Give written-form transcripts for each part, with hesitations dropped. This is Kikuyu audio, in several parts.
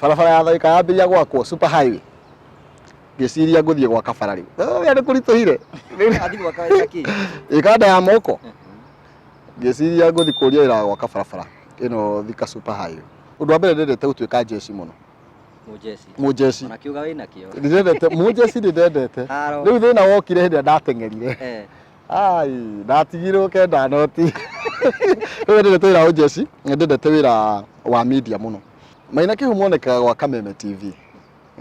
Barabara ya Thika yambĩrĩria gwakwo super highway. Ngĩciria ngũthiĩ gwaka bara rĩu. Ũrĩa nĩ kũritũhire. Athiĩ gwaka wĩra kĩ? Ĩkanda ya moko. Ngĩciria ngũthiĩ kũria wĩra wa gwaka barabara ĩno Thika super highway. Ũndũ wa mbere ndendete gũtuĩka njeci mũno. Mũjeci. Mũjeci. Ona kiuga wĩna kĩo. Ndĩndendete mũjeci ndĩndendete. Haro. Rĩu thĩna wokire hĩndĩ ĩrĩa ndateng'erire. Eh. Ai, ndatigirwo kenda noti. Rĩu ndendete wĩra wa ũjeci, ndendete wĩra wa media mũno. Maina Kĩhumo onekaga gwa Kameme TV.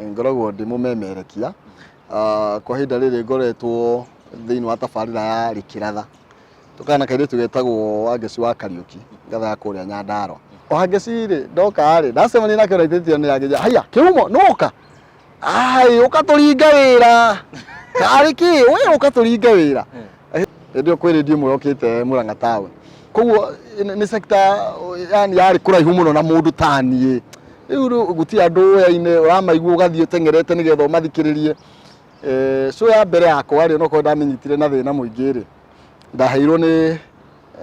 Ngoragwo ndĩ mũmemerekia. Kwa ihinda rĩrĩ ngoretwo thĩinĩ wa tabarĩra ya Rĩkĩratha. Tũkaga na kairĩtu getagwo Wangeci wa Kariũki, gathaga kũrĩa Nyandarua. Wangeci rĩ, ndoka rĩ, ndacemania nake ona itĩtio nĩ angĩnjĩra, haiya, Kĩhumo, nĩ woka? Ai, ũka tũringe wĩra. Karĩ kĩ? We ũka tũringe wĩra. Hĩndĩ ĩyo kwĩ rĩndiũ ĩmwe yokĩte Murang'a town. Koguo nĩ sector yani yarĩ kũraihu mũno na mũndũ ta niĩ. Rĩu gũtirĩ andũ ũyaine, ũramaigua ũgathiĩ ũteng'erete nĩgetha ũmathikĩrĩrie. Show ya mbere yakwa rĩ, onokorwo ndamĩnyitire na thĩna mũingĩ rĩ, ndaheirwo nĩ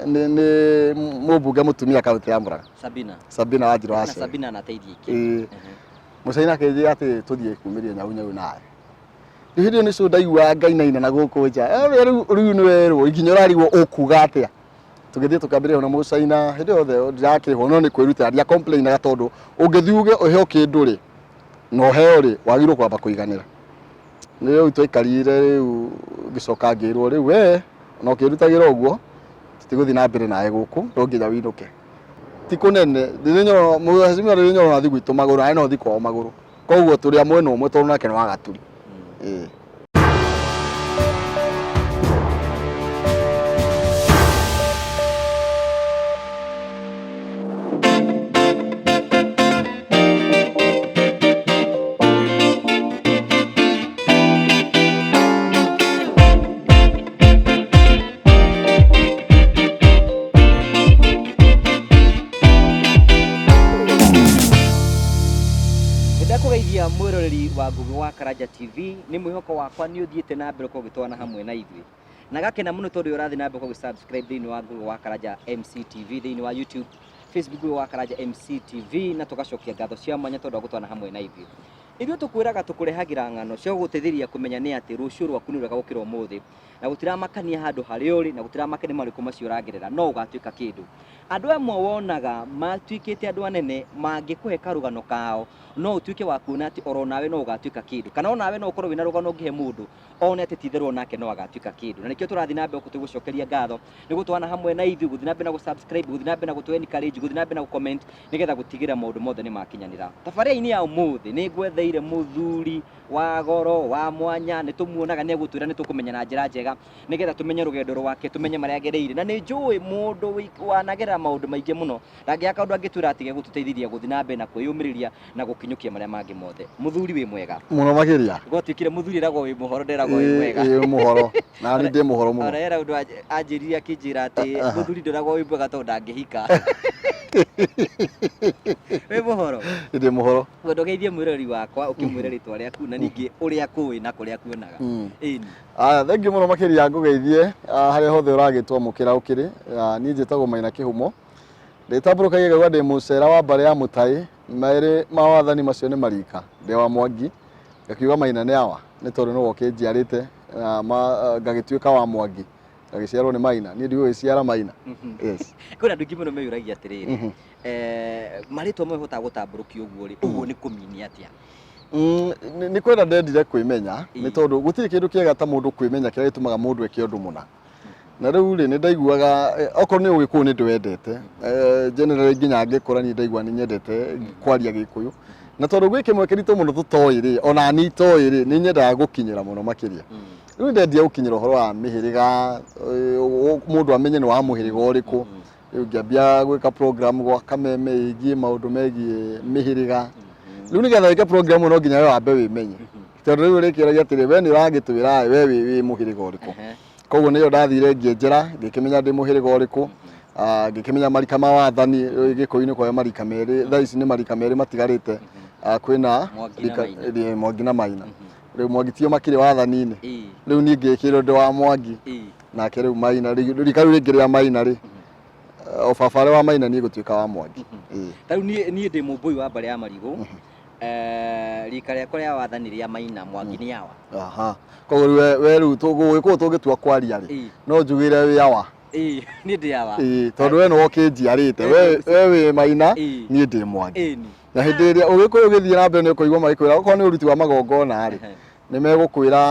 nĩ mũmbunge mũtumia kaũntĩ ya Murang'a. Sabina. Sabina Wanjirũ Na wa Cere. Sabina anateithia iki. Ĩĩ. Mũcaina akĩnjĩra atĩ tũthiĩ kumĩria nyau nyau nawe. Rĩu hĩndĩ ĩyo nĩ show ndaiguaga ngainaina na gũkũ nja. Eh, rĩu rĩu nĩ werwo nginya ũrarigwo ũkuga atĩa. Tũgĩthiĩ tũkambĩrĩria na mũcaina hĩndĩ yothe ndirakĩrĩhwo no nĩ kwĩrutĩra ndia complainaga tondũ ũngĩthiĩ uge ũheo kĩndũ rĩ na ũheo rĩ wagĩrĩirwo kwamba kũiganĩra. Nĩ rĩu twaikarire rĩu ngĩcoka ngĩrwo rĩu we ona ũkĩrutagĩra ũguo tũtigũthiĩ na mbere nawe gũkũ no nginya wĩinũke. Ti kũnene Rĩrĩnyoro mheshimiwa Rĩrĩnyoro no athiĩ gwitũ magũrũ nawe no ũthiĩ kwao magũrũ. Koguo tũrĩ a mwena ũmwe tondũ nake nĩ wa Gaturi. Ĩĩ. Nĩndakũgeithia mwĩroreri wa Ngugi wa Karanja TV, nĩ mwĩhoko wakwa nĩ ũthiĩte na mbere ũkorwo ũgĩtwana hamwe na ithuĩ. Na gakena mũno tondũ ũrathiĩ na mbere ũkorwo ũgĩ-subscribe thĩinĩ wa Ngugi wa Karanja MCTV thĩinĩ wa YouTube, Facebook Ngugi wa Karanja MCTV, na tũgacokia ngatho cia mwanya tondũ wa gũtwana hamwe na ithuĩ. Ithuĩ tũkwĩraga tũkũrehagĩra ng'ano cia gũgũteithĩrĩria kũmenya nĩ atĩ rũciũ rwaku nĩ rwega gũkĩra ũmũthĩ. Na gũtiramakania handũ harĩa ũrĩ, na gũtiramakania nĩ marĩkũ macio ũragerera, no ũgatuĩka kĩndũ. Andũ amwe wonaga matuĩkĩte andũ anene mangĩkũhe karũgano kao, no ũtuĩke wa kuona atĩ oro nawe no ũgatuĩka kĩndũ. Kana onawe no ũkorwo wĩna rũgano ũngĩhe mũndũ, one atĩ ti itherũ onake no agatuĩka kĩndũ. Na nĩkĩo tũrathiĩ na mbere tũgũcokeria ngatho, nĩ gũtwana hamwe na ithuĩ, gũthiĩ na mbere na gũ subscribe, gũthiĩ na mbere na gũtũ encourage, gũthiĩ na mbere na gũ comment, nĩgetha gũtigĩrĩra maũndũ mothe nĩ makinyanĩra. Tabarĩra-inĩ ya ũmũthĩ nĩ ngwetheire mũthuri wa goro wa mwanya, nĩ tũmuonaga nĩ egũtwĩra nĩ tũkũmenya na njĩra njega, nĩgetha tũmenye rũgendo rwake, tũmenye marĩa agereire. Na nĩ njũĩ mũndũ wanagerera maũndũ maingĩ mũno, ndangĩaga kaũndũ angĩtwĩra atĩ gegũtũteithĩrĩria gũthiĩ na mbere na kwĩyũmĩrĩria na gũkinyũkia marĩa mangĩ mothe. Mũthuri wĩ mwega? Mũno makĩria. Gwatuĩkire mũthuri eragwo wĩ mũhoro nderagwo wĩ mwega. Ĩĩ mũhoro. Na niĩ ndĩ mũhoro mũno. Ona hena ũndũ anjĩrire akĩnjĩra atĩ mũthuri ndoragwo wĩ mwega tondũ ndangĩhika. Wĩ mũhoro? Ndĩ mũhoro. Ngwenda ũgeithie mwĩroreri wakwa ũkĩmwĩre rĩtwa rĩaku na ningĩ ũrĩa kũĩ na kũrĩa kuonaga. Ĩni. Aya, thengiũ mũno makĩria ngũgeithie harĩa hothe ũragĩtwamũkĩra ũkĩrĩ. Niĩ njĩtagwo Maina Kĩhumo. Ndĩtambũrũkagia ngauga ndĩ mũcera wa mbarĩ ya Mũtaĩ, merĩ ma wathani macio nĩ marika. Ndĩ wa Mwangi, ngakiuga Maina nĩ awa, nĩ tondũ nĩwe ũkĩnjiarĩte, ngagĩtuĩka wa Mwangi, ngagĩciarwo nĩ Maina. Niĩ ndigũgĩciara Maina. Yes. Kwĩna andũ aingĩ mũno meyũragia atĩrĩrĩ, marĩtwa maya ũhotaga gũtambũrũkia ũguo rĩ, ũguo nĩ kũmini atĩa? Nĩ kwenda ndendire kwĩmenya, nĩ tondũ gũtirĩ kĩndũ kĩega ta mũndũ kwĩmenya kĩrĩa gĩtũmaga mũndũ eke ũndũ mũna. Na rĩu rĩ, nĩ ndaiguaga, okorwo nĩ ũgĩkũyũ nĩ ndĩwendete, generally nginya ngĩkũra niĩ ndaigua nĩ nyendete kwaria gĩkũyũ. Na tondũ gwĩ kĩmwe kĩritũ mũno tũtoĩ rĩ, ona niĩ itoĩ rĩ, nĩ nyendaga gũkinyĩra mũno makĩria. Rĩu nĩ ndendire gũkinyĩra ũhoro wa mĩhĩrĩga, mũndũ amenye nĩ wa mũhĩrĩga ũrĩkũ. Rĩu ngĩambia gwĩka program gwa Kameme ĩgiĩ maũndũ megiĩ mĩhĩrĩga. Rĩu nĩgetha wĩke program no nginya we wambe wĩmenye. Tondũ rĩu ũrĩkĩũragia atĩrĩ, we nĩ ũragĩtwĩra ĩ, we wĩ mũhĩrĩga ũrĩkũ? Koguo nĩyo ndathire ngĩenjera, ngĩkĩmenya ndĩ mũhĩrĩga ũrĩkũ, ngĩkĩmenya marika ma wathani, rĩu Gĩkũyũ-inĩ kwa marika merĩ, thaa ici nĩ marika merĩ matigarĩte, kwĩna Mwangi na rika- Maina. Mwangi na Maina. Rĩu Mwangi tio makĩrĩ wathani-inĩ. Rĩu niĩ ngĩkĩrwo ndĩ wa Mwangi. Nake rĩu Maina, rika rĩu rĩngĩ rĩa Maina rĩ, o baba arĩ wa Maina niĩ ngũtuĩka wa Mwangi. Ta rĩu niĩ ndĩ mũmbũi wa mbarĩ ya Marigũ. Rika rĩakwa rĩa wathani rĩa Maina Mwangi nĩ awa. Aha, koguo rĩu we rĩu gũgĩkũyũ tũngĩtua kwaria rĩ, no njugĩre wĩ awa. Ĩĩ, niĩ ndĩ awa. Ĩĩ, tondũ we nĩwe ũkĩnjiarĩte. We wĩ Maina, niĩ ndĩ Mwangi. Na hĩndĩ ĩrĩa ũgĩkũyũ ũgĩthiĩ na mbere nĩ ũkũigua magĩkwĩra okorwo nĩ ũruti wa magongona rĩ, nĩ megũkwĩra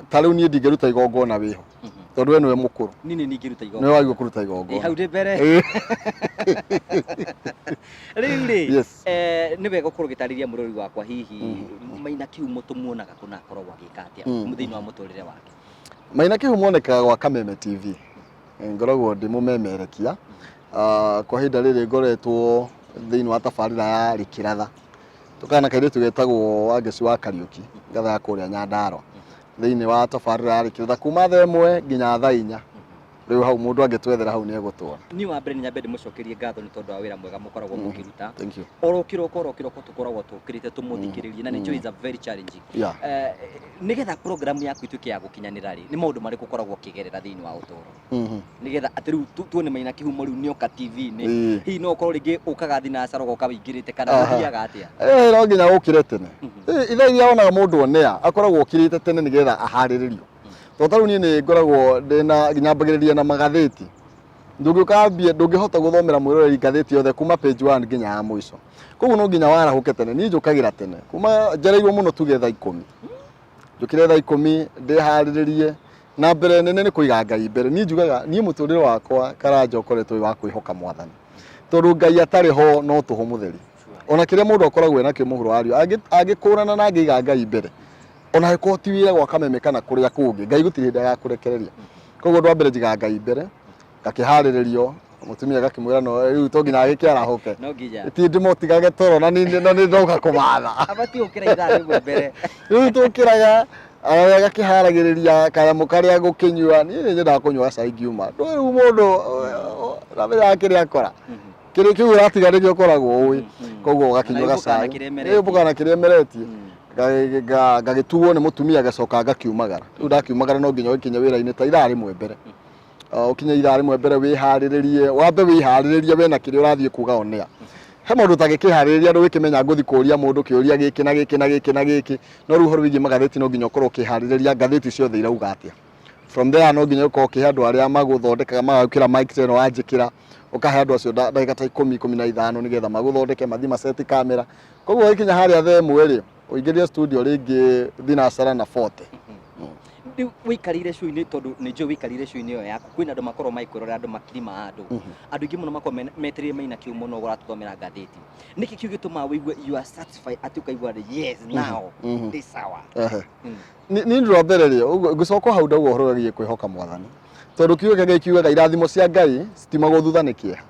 ta rĩu niĩ ndingĩruta igongona wĩho, tondũ we nĩwe mũkũrũ. Niĩ nĩ ningĩruta igongona. Nĩwe wagĩrĩirwo kũruta igongona. Hau ndĩ mbere. Rĩu rĩ, nĩ wega ũkorwo ũgĩtarĩria mũrori wakwa hihi Maina Kĩhumo tũmuonaga kũ na akoragwo agĩka atĩa thĩinĩ wa mũtũrĩre wake? Maina Kĩhumo onekaga gwa Kameme TV. Ngoragwo ndĩ mũmemerekia. Kwa ihinda rĩrĩ ngoretwo thĩinĩ wa tabarĩra ya Rĩkĩratha. Tũkaga na kairĩtu getagwo Wangeci wa Kariũki, gathaga kũrĩa Nyandarua. Thĩinĩ wa tabarĩra ya Rĩkĩratha kuma thaa 1 nginya thaa 4. Rĩu hau mũndũ angĩtwethera hau nĩ egũtwona. Niĩ wa mbere nĩ nyambe ndĩmũcokerie ngatho nĩ tondũ wa wĩra mwega mũkoragwo mũkĩruta. Thank you. Oro kĩroko oro kĩroko tũkoragwo tũkĩrĩte tũmũthikĩrĩrie na nĩ njũĩ is a very challenging. Nĩgetha program yaku ituĩke ya gũkinyanĩra rĩ, nĩ maũndũ marĩkũ ũkoragwo ũkĩgerera thĩinĩ wa ũtũũro? Nĩgetha atĩ rĩu tuone Maina Kĩhumo rĩu nĩoka TV-inĩ. Hihi no ũkorwo rĩngĩ ũkaga thinacara ũgoka wĩingĩrĩte kana gũthiaga atĩa? No nginya ũkĩre tene. Ithaa iria wonaga mũndũ onea akoragwo okĩrĩte tene nĩgetha aharĩrĩrio. Tondũ ta rĩu niĩ nĩ ngoragwo ndĩna nyambagĩrĩria na magathĩti. Ndũngĩũka ndũngĩhota gũthomera mwĩroreri ngathĩti yothe kuma page 1 nginya ya mũico. Koguo no nginya warahũke tene. Niĩ njũkagĩra tene. Kuma njereirwo mũno tuge thaa 10. Njũkĩre thaa 10 ndĩharĩrĩrie. Na mbere nene nĩ kũiga Ngai mbere. Niĩ njugaga niĩ mũtũrĩre wakwa Karanja ũkoretwo wĩ wa kwĩhoka Mwathani. Tondũ Ngai atarĩ ho no tũhũ mũtheri. Ona kĩrĩa mũndũ akoragwo enakĩo mũhuro wa riũa, angĩkũrana na angĩiga Ngai mbere, ona angĩkorwo ti wĩra gwa Kameme kana kũrĩa kũngĩ, Ngai gũtirĩ hĩndĩ agakũrekereria. Koguo ũndũ wa mbere njigaga Ngai mbere, ngakĩharĩrĩrio, mũtumia ngakĩmwĩra no rĩu to nginya agĩkĩarahũke. No nginya. Ti ndĩmũtigage toro na nĩ ndoka kũmatha. Abatiĩ gũkĩra ithaa rĩmwe mbere. Rĩu tũkĩraga agakĩharagĩrĩria kanyamũ karĩa ngũkĩnyua. Niĩ nĩ nyendaga kũnyua cai ngiuma. Ndũĩ rĩu mũndũ ũramenyaga kĩrĩa akora. Kĩrĩa kĩu ũratiga nĩkĩo ũkoragwo ũĩ. Koguo ũgakĩnyua gacai. Ĩĩ na kĩrĩa ĩmeretie. Ngagĩtuo nĩ mũtumia ngacoka ngakiumagara. Rĩu ndakiumagara no nginya ũgĩkinye wĩra-inĩ ta ithaa rĩmwe mbere. Ũkinye ithaa rĩmwe mbere wĩharĩrĩrie, wambe wĩharĩrĩrie we na kĩrĩa ũrathiĩ kuga on air. He maũndũ ũtangĩkĩharĩrĩria ndũgĩkĩmenya ngũthiĩ kũria mũndũ kĩũria gĩkĩ na gĩkĩ na gĩkĩ na gĩkĩ. No rĩu ũhoro wĩgiĩ magathĩti no nginya ũkorwo ũkĩharĩrĩria ngathĩti ciothe irauga atĩa. From there no nginya ũkorwo ũkĩhe andũ arĩa magũthondekaga magagwĩkĩra mic ta ĩno wanjĩkĩra, ũkahe andũ acio ndagĩka ta 10, 15 nĩgetha magũthondeke mathiĩ maceti kamera. Koguo ũgĩkinya harĩa thaa 1 rĩ, ũingĩrie studio rĩngĩ thinacara na 40. Rĩu wĩikarĩire show-inĩ tondũ nĩ njũĩ wĩikarĩire show-inĩ ĩyo yaku, kwĩna andũ makoragwo magĩkwĩrorera andũ makiri ma andũ. Andũ aingĩ mũno makoragwo metereire Maina Kĩhumo no ũratũthomera ngathĩti. Nĩkĩ kĩu gĩtũmaga wĩigue you are satisfied atĩ ũkaigua yes now ndĩ sawa? Niĩ ũndũ wa mbere rĩ, ngũcoka hau ndauga ũhoro wĩgiĩ kwĩhoka Mwathani. Tondũ kiugo kĩa Ngai kiugaga irathimo cia Ngai citiumagwo thutha nĩ kĩeha.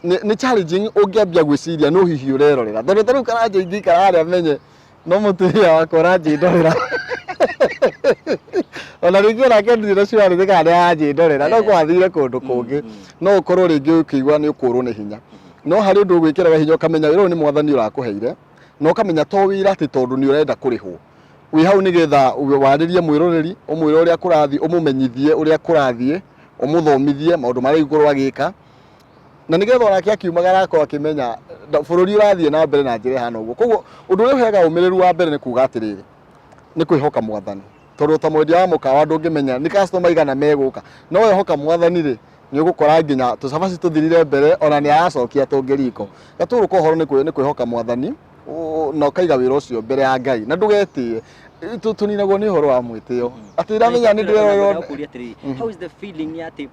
Nĩ challenging ũngĩambia gwĩciria no hihi ũrerorera. Tondũ ta rĩu Karanja ingĩikara harĩa menye no mũtumia wakwa ũranjĩndorera. Ona rĩngĩ onake ndirĩ na sure nĩ kana nĩ aranjĩndorera, no kwathire kũndũ kũngĩ. No ũkorwo rĩngĩ ũkĩigua nĩ ũkũrwo nĩ hinya. No harĩ ũndũ ũgwĩkĩraga hinya ũkamenya wĩra ũyũ nĩ Mwathani ũrakũheire, na ũkamenya to wĩra atĩ tondũ nĩ ũrenda kũrĩhwo. Wĩ hau nĩgetha warĩrie mwĩroreri, ũmwĩre ũrĩa kũrathiĩ, ũmũmenyithie ũrĩa kũrathiĩ, ũmũthomithie maũndũ marĩa agĩrĩirwo agĩka. Na nĩgetha onake akiumagara akorwo akĩmenya bũrũri ũrathiĩ na mbere na njĩra ĩhana ũguo. Koguo ũndũ ũrĩa ũheaga ũmĩrĩru wa mbere nĩ kuga atĩrĩrĩ, nĩ kwĩhoka Mwathani. Tondũ ta mwendia wa mũkawa ndũngĩmenya nĩ customer aigana megũka. No wehoka Mwathani rĩ, nĩ ũgũkora nginya tũcabaci tũthirire mbere ona nĩ aracokia tũngĩ riko. Gatũrũ ka ũhoro nĩ kwĩhoka Mwathani na ũkaiga wĩra ũcio mbere ya Ngai na ndũgetĩe. Tũninagwo nĩ ũhoro wa mwĩtĩo. Atĩ ndamenya nĩ ndĩrerorerwo. Ndakũria atĩrĩrĩ, how is the feeling ya atĩ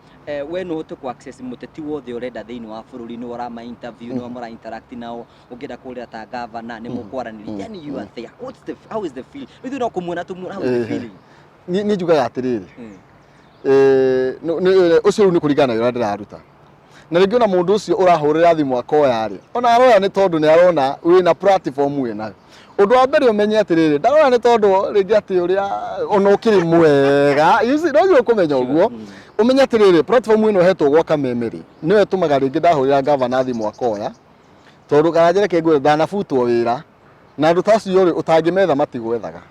we no ũhote kũ access mũteti wothe ũrenda thĩinĩ wa bũrũri, nĩwe ũrama interview, nĩwe mũra interact nao, ũngĩenda kũrĩra ta governor nĩ mũkwaranĩria, yani you are there. What's the, how is the feel? Ithuĩ no kũmuona tũmuona, how is the feeling? Niĩ njugaga atĩrĩrĩ, ũcio rĩu nĩ kũringana na wĩra ũrĩa ndĩraruta. Na rĩngĩ ona mũndũ ũcio ũrahũrĩra thimũ akoya rĩ, ona aroya nĩ tondũ nĩ arona wĩna platform wĩnayo. Ũndũ wa mbere ũmenye atĩrĩrĩ, ndarora nĩ tondũ rĩngĩ atĩ ũrĩa ona ũkĩrĩ mwega, you see, no nginya ũkũmenya ũguo. Ũmenye atĩrĩrĩ, platform ĩno ĩhetwo gwa Kameme rĩ, nĩyo ĩtũmaga rĩngĩ ndahũrĩra gavana thimũ akoya, tondũ Karanja reke ngwĩre ndanabutwo wĩra, na andũ ta acio rĩ, ũtangĩmetha matigwethaga.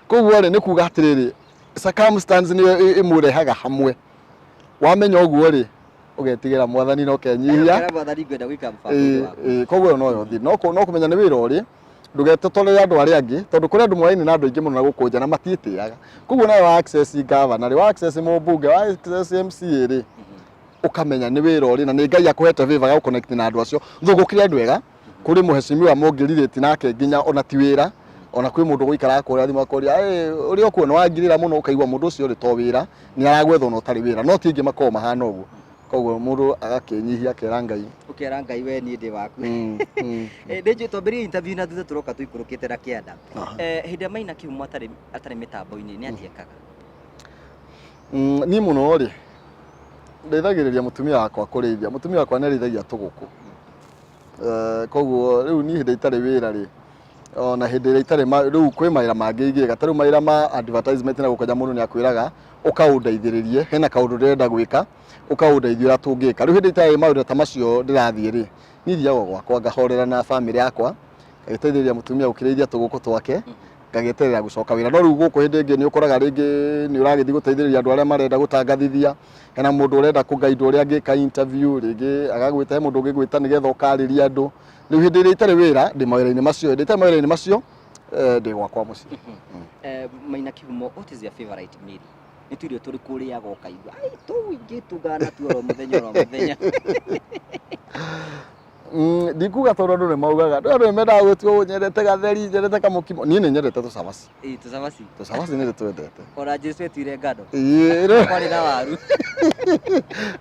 Koguo rĩ, nĩ kuga atĩrĩrĩ, circumstance nĩyo ĩmũrehaga hamwe. Wamenya ũguo rĩ, Ũgetigĩra Mwathani na ũkenyihia. Ũkera Mwathani ngwenda gwĩka mũbango-inĩ waku. Koguo ĩyo noyo thiri. No kũmenya nĩ wĩra ũrĩ, ndũgetotore andũ arĩa angĩ, tondũ kũrĩ andũ moyaine na andũ aingĩ mũno na gũkũ nja na matiĩtĩaga. Koguo nawe wa access governor rĩ, wa access mũmbunge, wa access MCA rĩ, ũkamenya nĩ wĩra ũrĩ na nĩ Ngai akũhete favor ya gũ-connect na andũ acio. Though gũkĩrĩ andũ ega, kũrĩ mũhecimiwa mũngĩrirĩti nake nginya ona ti wĩra, ona kwĩ mũndũ ũgũikara akũrĩa thimũ akoria, ũrĩa ũkuo nĩ wangirĩra mũno, ũkaigua mũndũ ũcio rĩ to wĩra, nĩ aragwetha ona ũtarĩ wĩra, no ti aingĩ makoragwo mahana ũguo. Koguo mũndũ agakĩnyihia akera Ngai. Ũkera Ngai we niĩ ndĩ waku. Nĩ njũĩ twambĩrĩrie interview na thutha tũroka tũikũrũkĩte na kĩanda. Hĩndĩ ĩrĩa Maina Kĩhumo atarĩ mĩtambo-inĩ nĩ atĩa ekaga? Niĩ mũno rĩ, ndeithagĩrĩria mũtumia wakwa kũrĩithia. Mũtumia wakwa nĩ arĩithagia tũgũkũ. Koguo rĩu niĩ hĩndĩ itarĩ wĩra rĩ, ona hĩndĩ ĩrĩa itarĩ rĩu kwĩ mawĩra mangĩ ingĩka, ta rĩu mawĩra ma advertisement na gũkũ nja mũndũ nĩ akwĩraga ũka ũndeithĩrĩrie, hena kaũndũ ndĩrenda gwĩka, ũka ũndeithie ũrĩa tũngĩka. Rĩu hĩndĩ itarĩ mawĩra ta macio ndĩrathiĩ rĩ, niĩ thiaga o gwakwa ngahorera na bamĩrĩ yakwa, ngagĩteithĩrĩria mũtumia gũkĩrĩithia tũgũkũ twake, ngagĩeterera gũcoka wĩra. No rĩu gũkũ hĩndĩ ĩngĩ nĩ ũkoraga rĩngĩ nĩ ũragĩthiĩ gũteithĩrĩria andũ arĩa marenda gũtangathithia, hena mũndũ ũrenda kũ guide ũrĩa angĩka interview, rĩngĩ agagwĩta, he mũndũ ũngĩgwĩta nĩgetha ũkarĩrie andũ. Rĩu hĩndĩ ĩrĩa itarĩ wĩra ndĩ mawĩra-inĩ macio, hĩndĩ itarĩ mawĩra-inĩ macio ndĩ gwakwa mũciĩ. Maina Kĩhumo, what is your favorite meal? Nĩ tũirio tũrĩkũ ũrĩaga ũkaigua ai tũu ingĩtungana natuo oro mũthenya oro mũthenya? Ndikuga tondũ andũ nĩ maugaga, andũ nĩ mendaga gũtua nyendete gatheri, nyendete kamũkimo, niĩ nĩ nyendete tũcabaci. Ĩĩ, tũcabaci. Tũcabaci nĩ ndĩtwendete. Ona Jesu etuire ngano. Ĩĩ, rĩu- Kwarĩ na waru.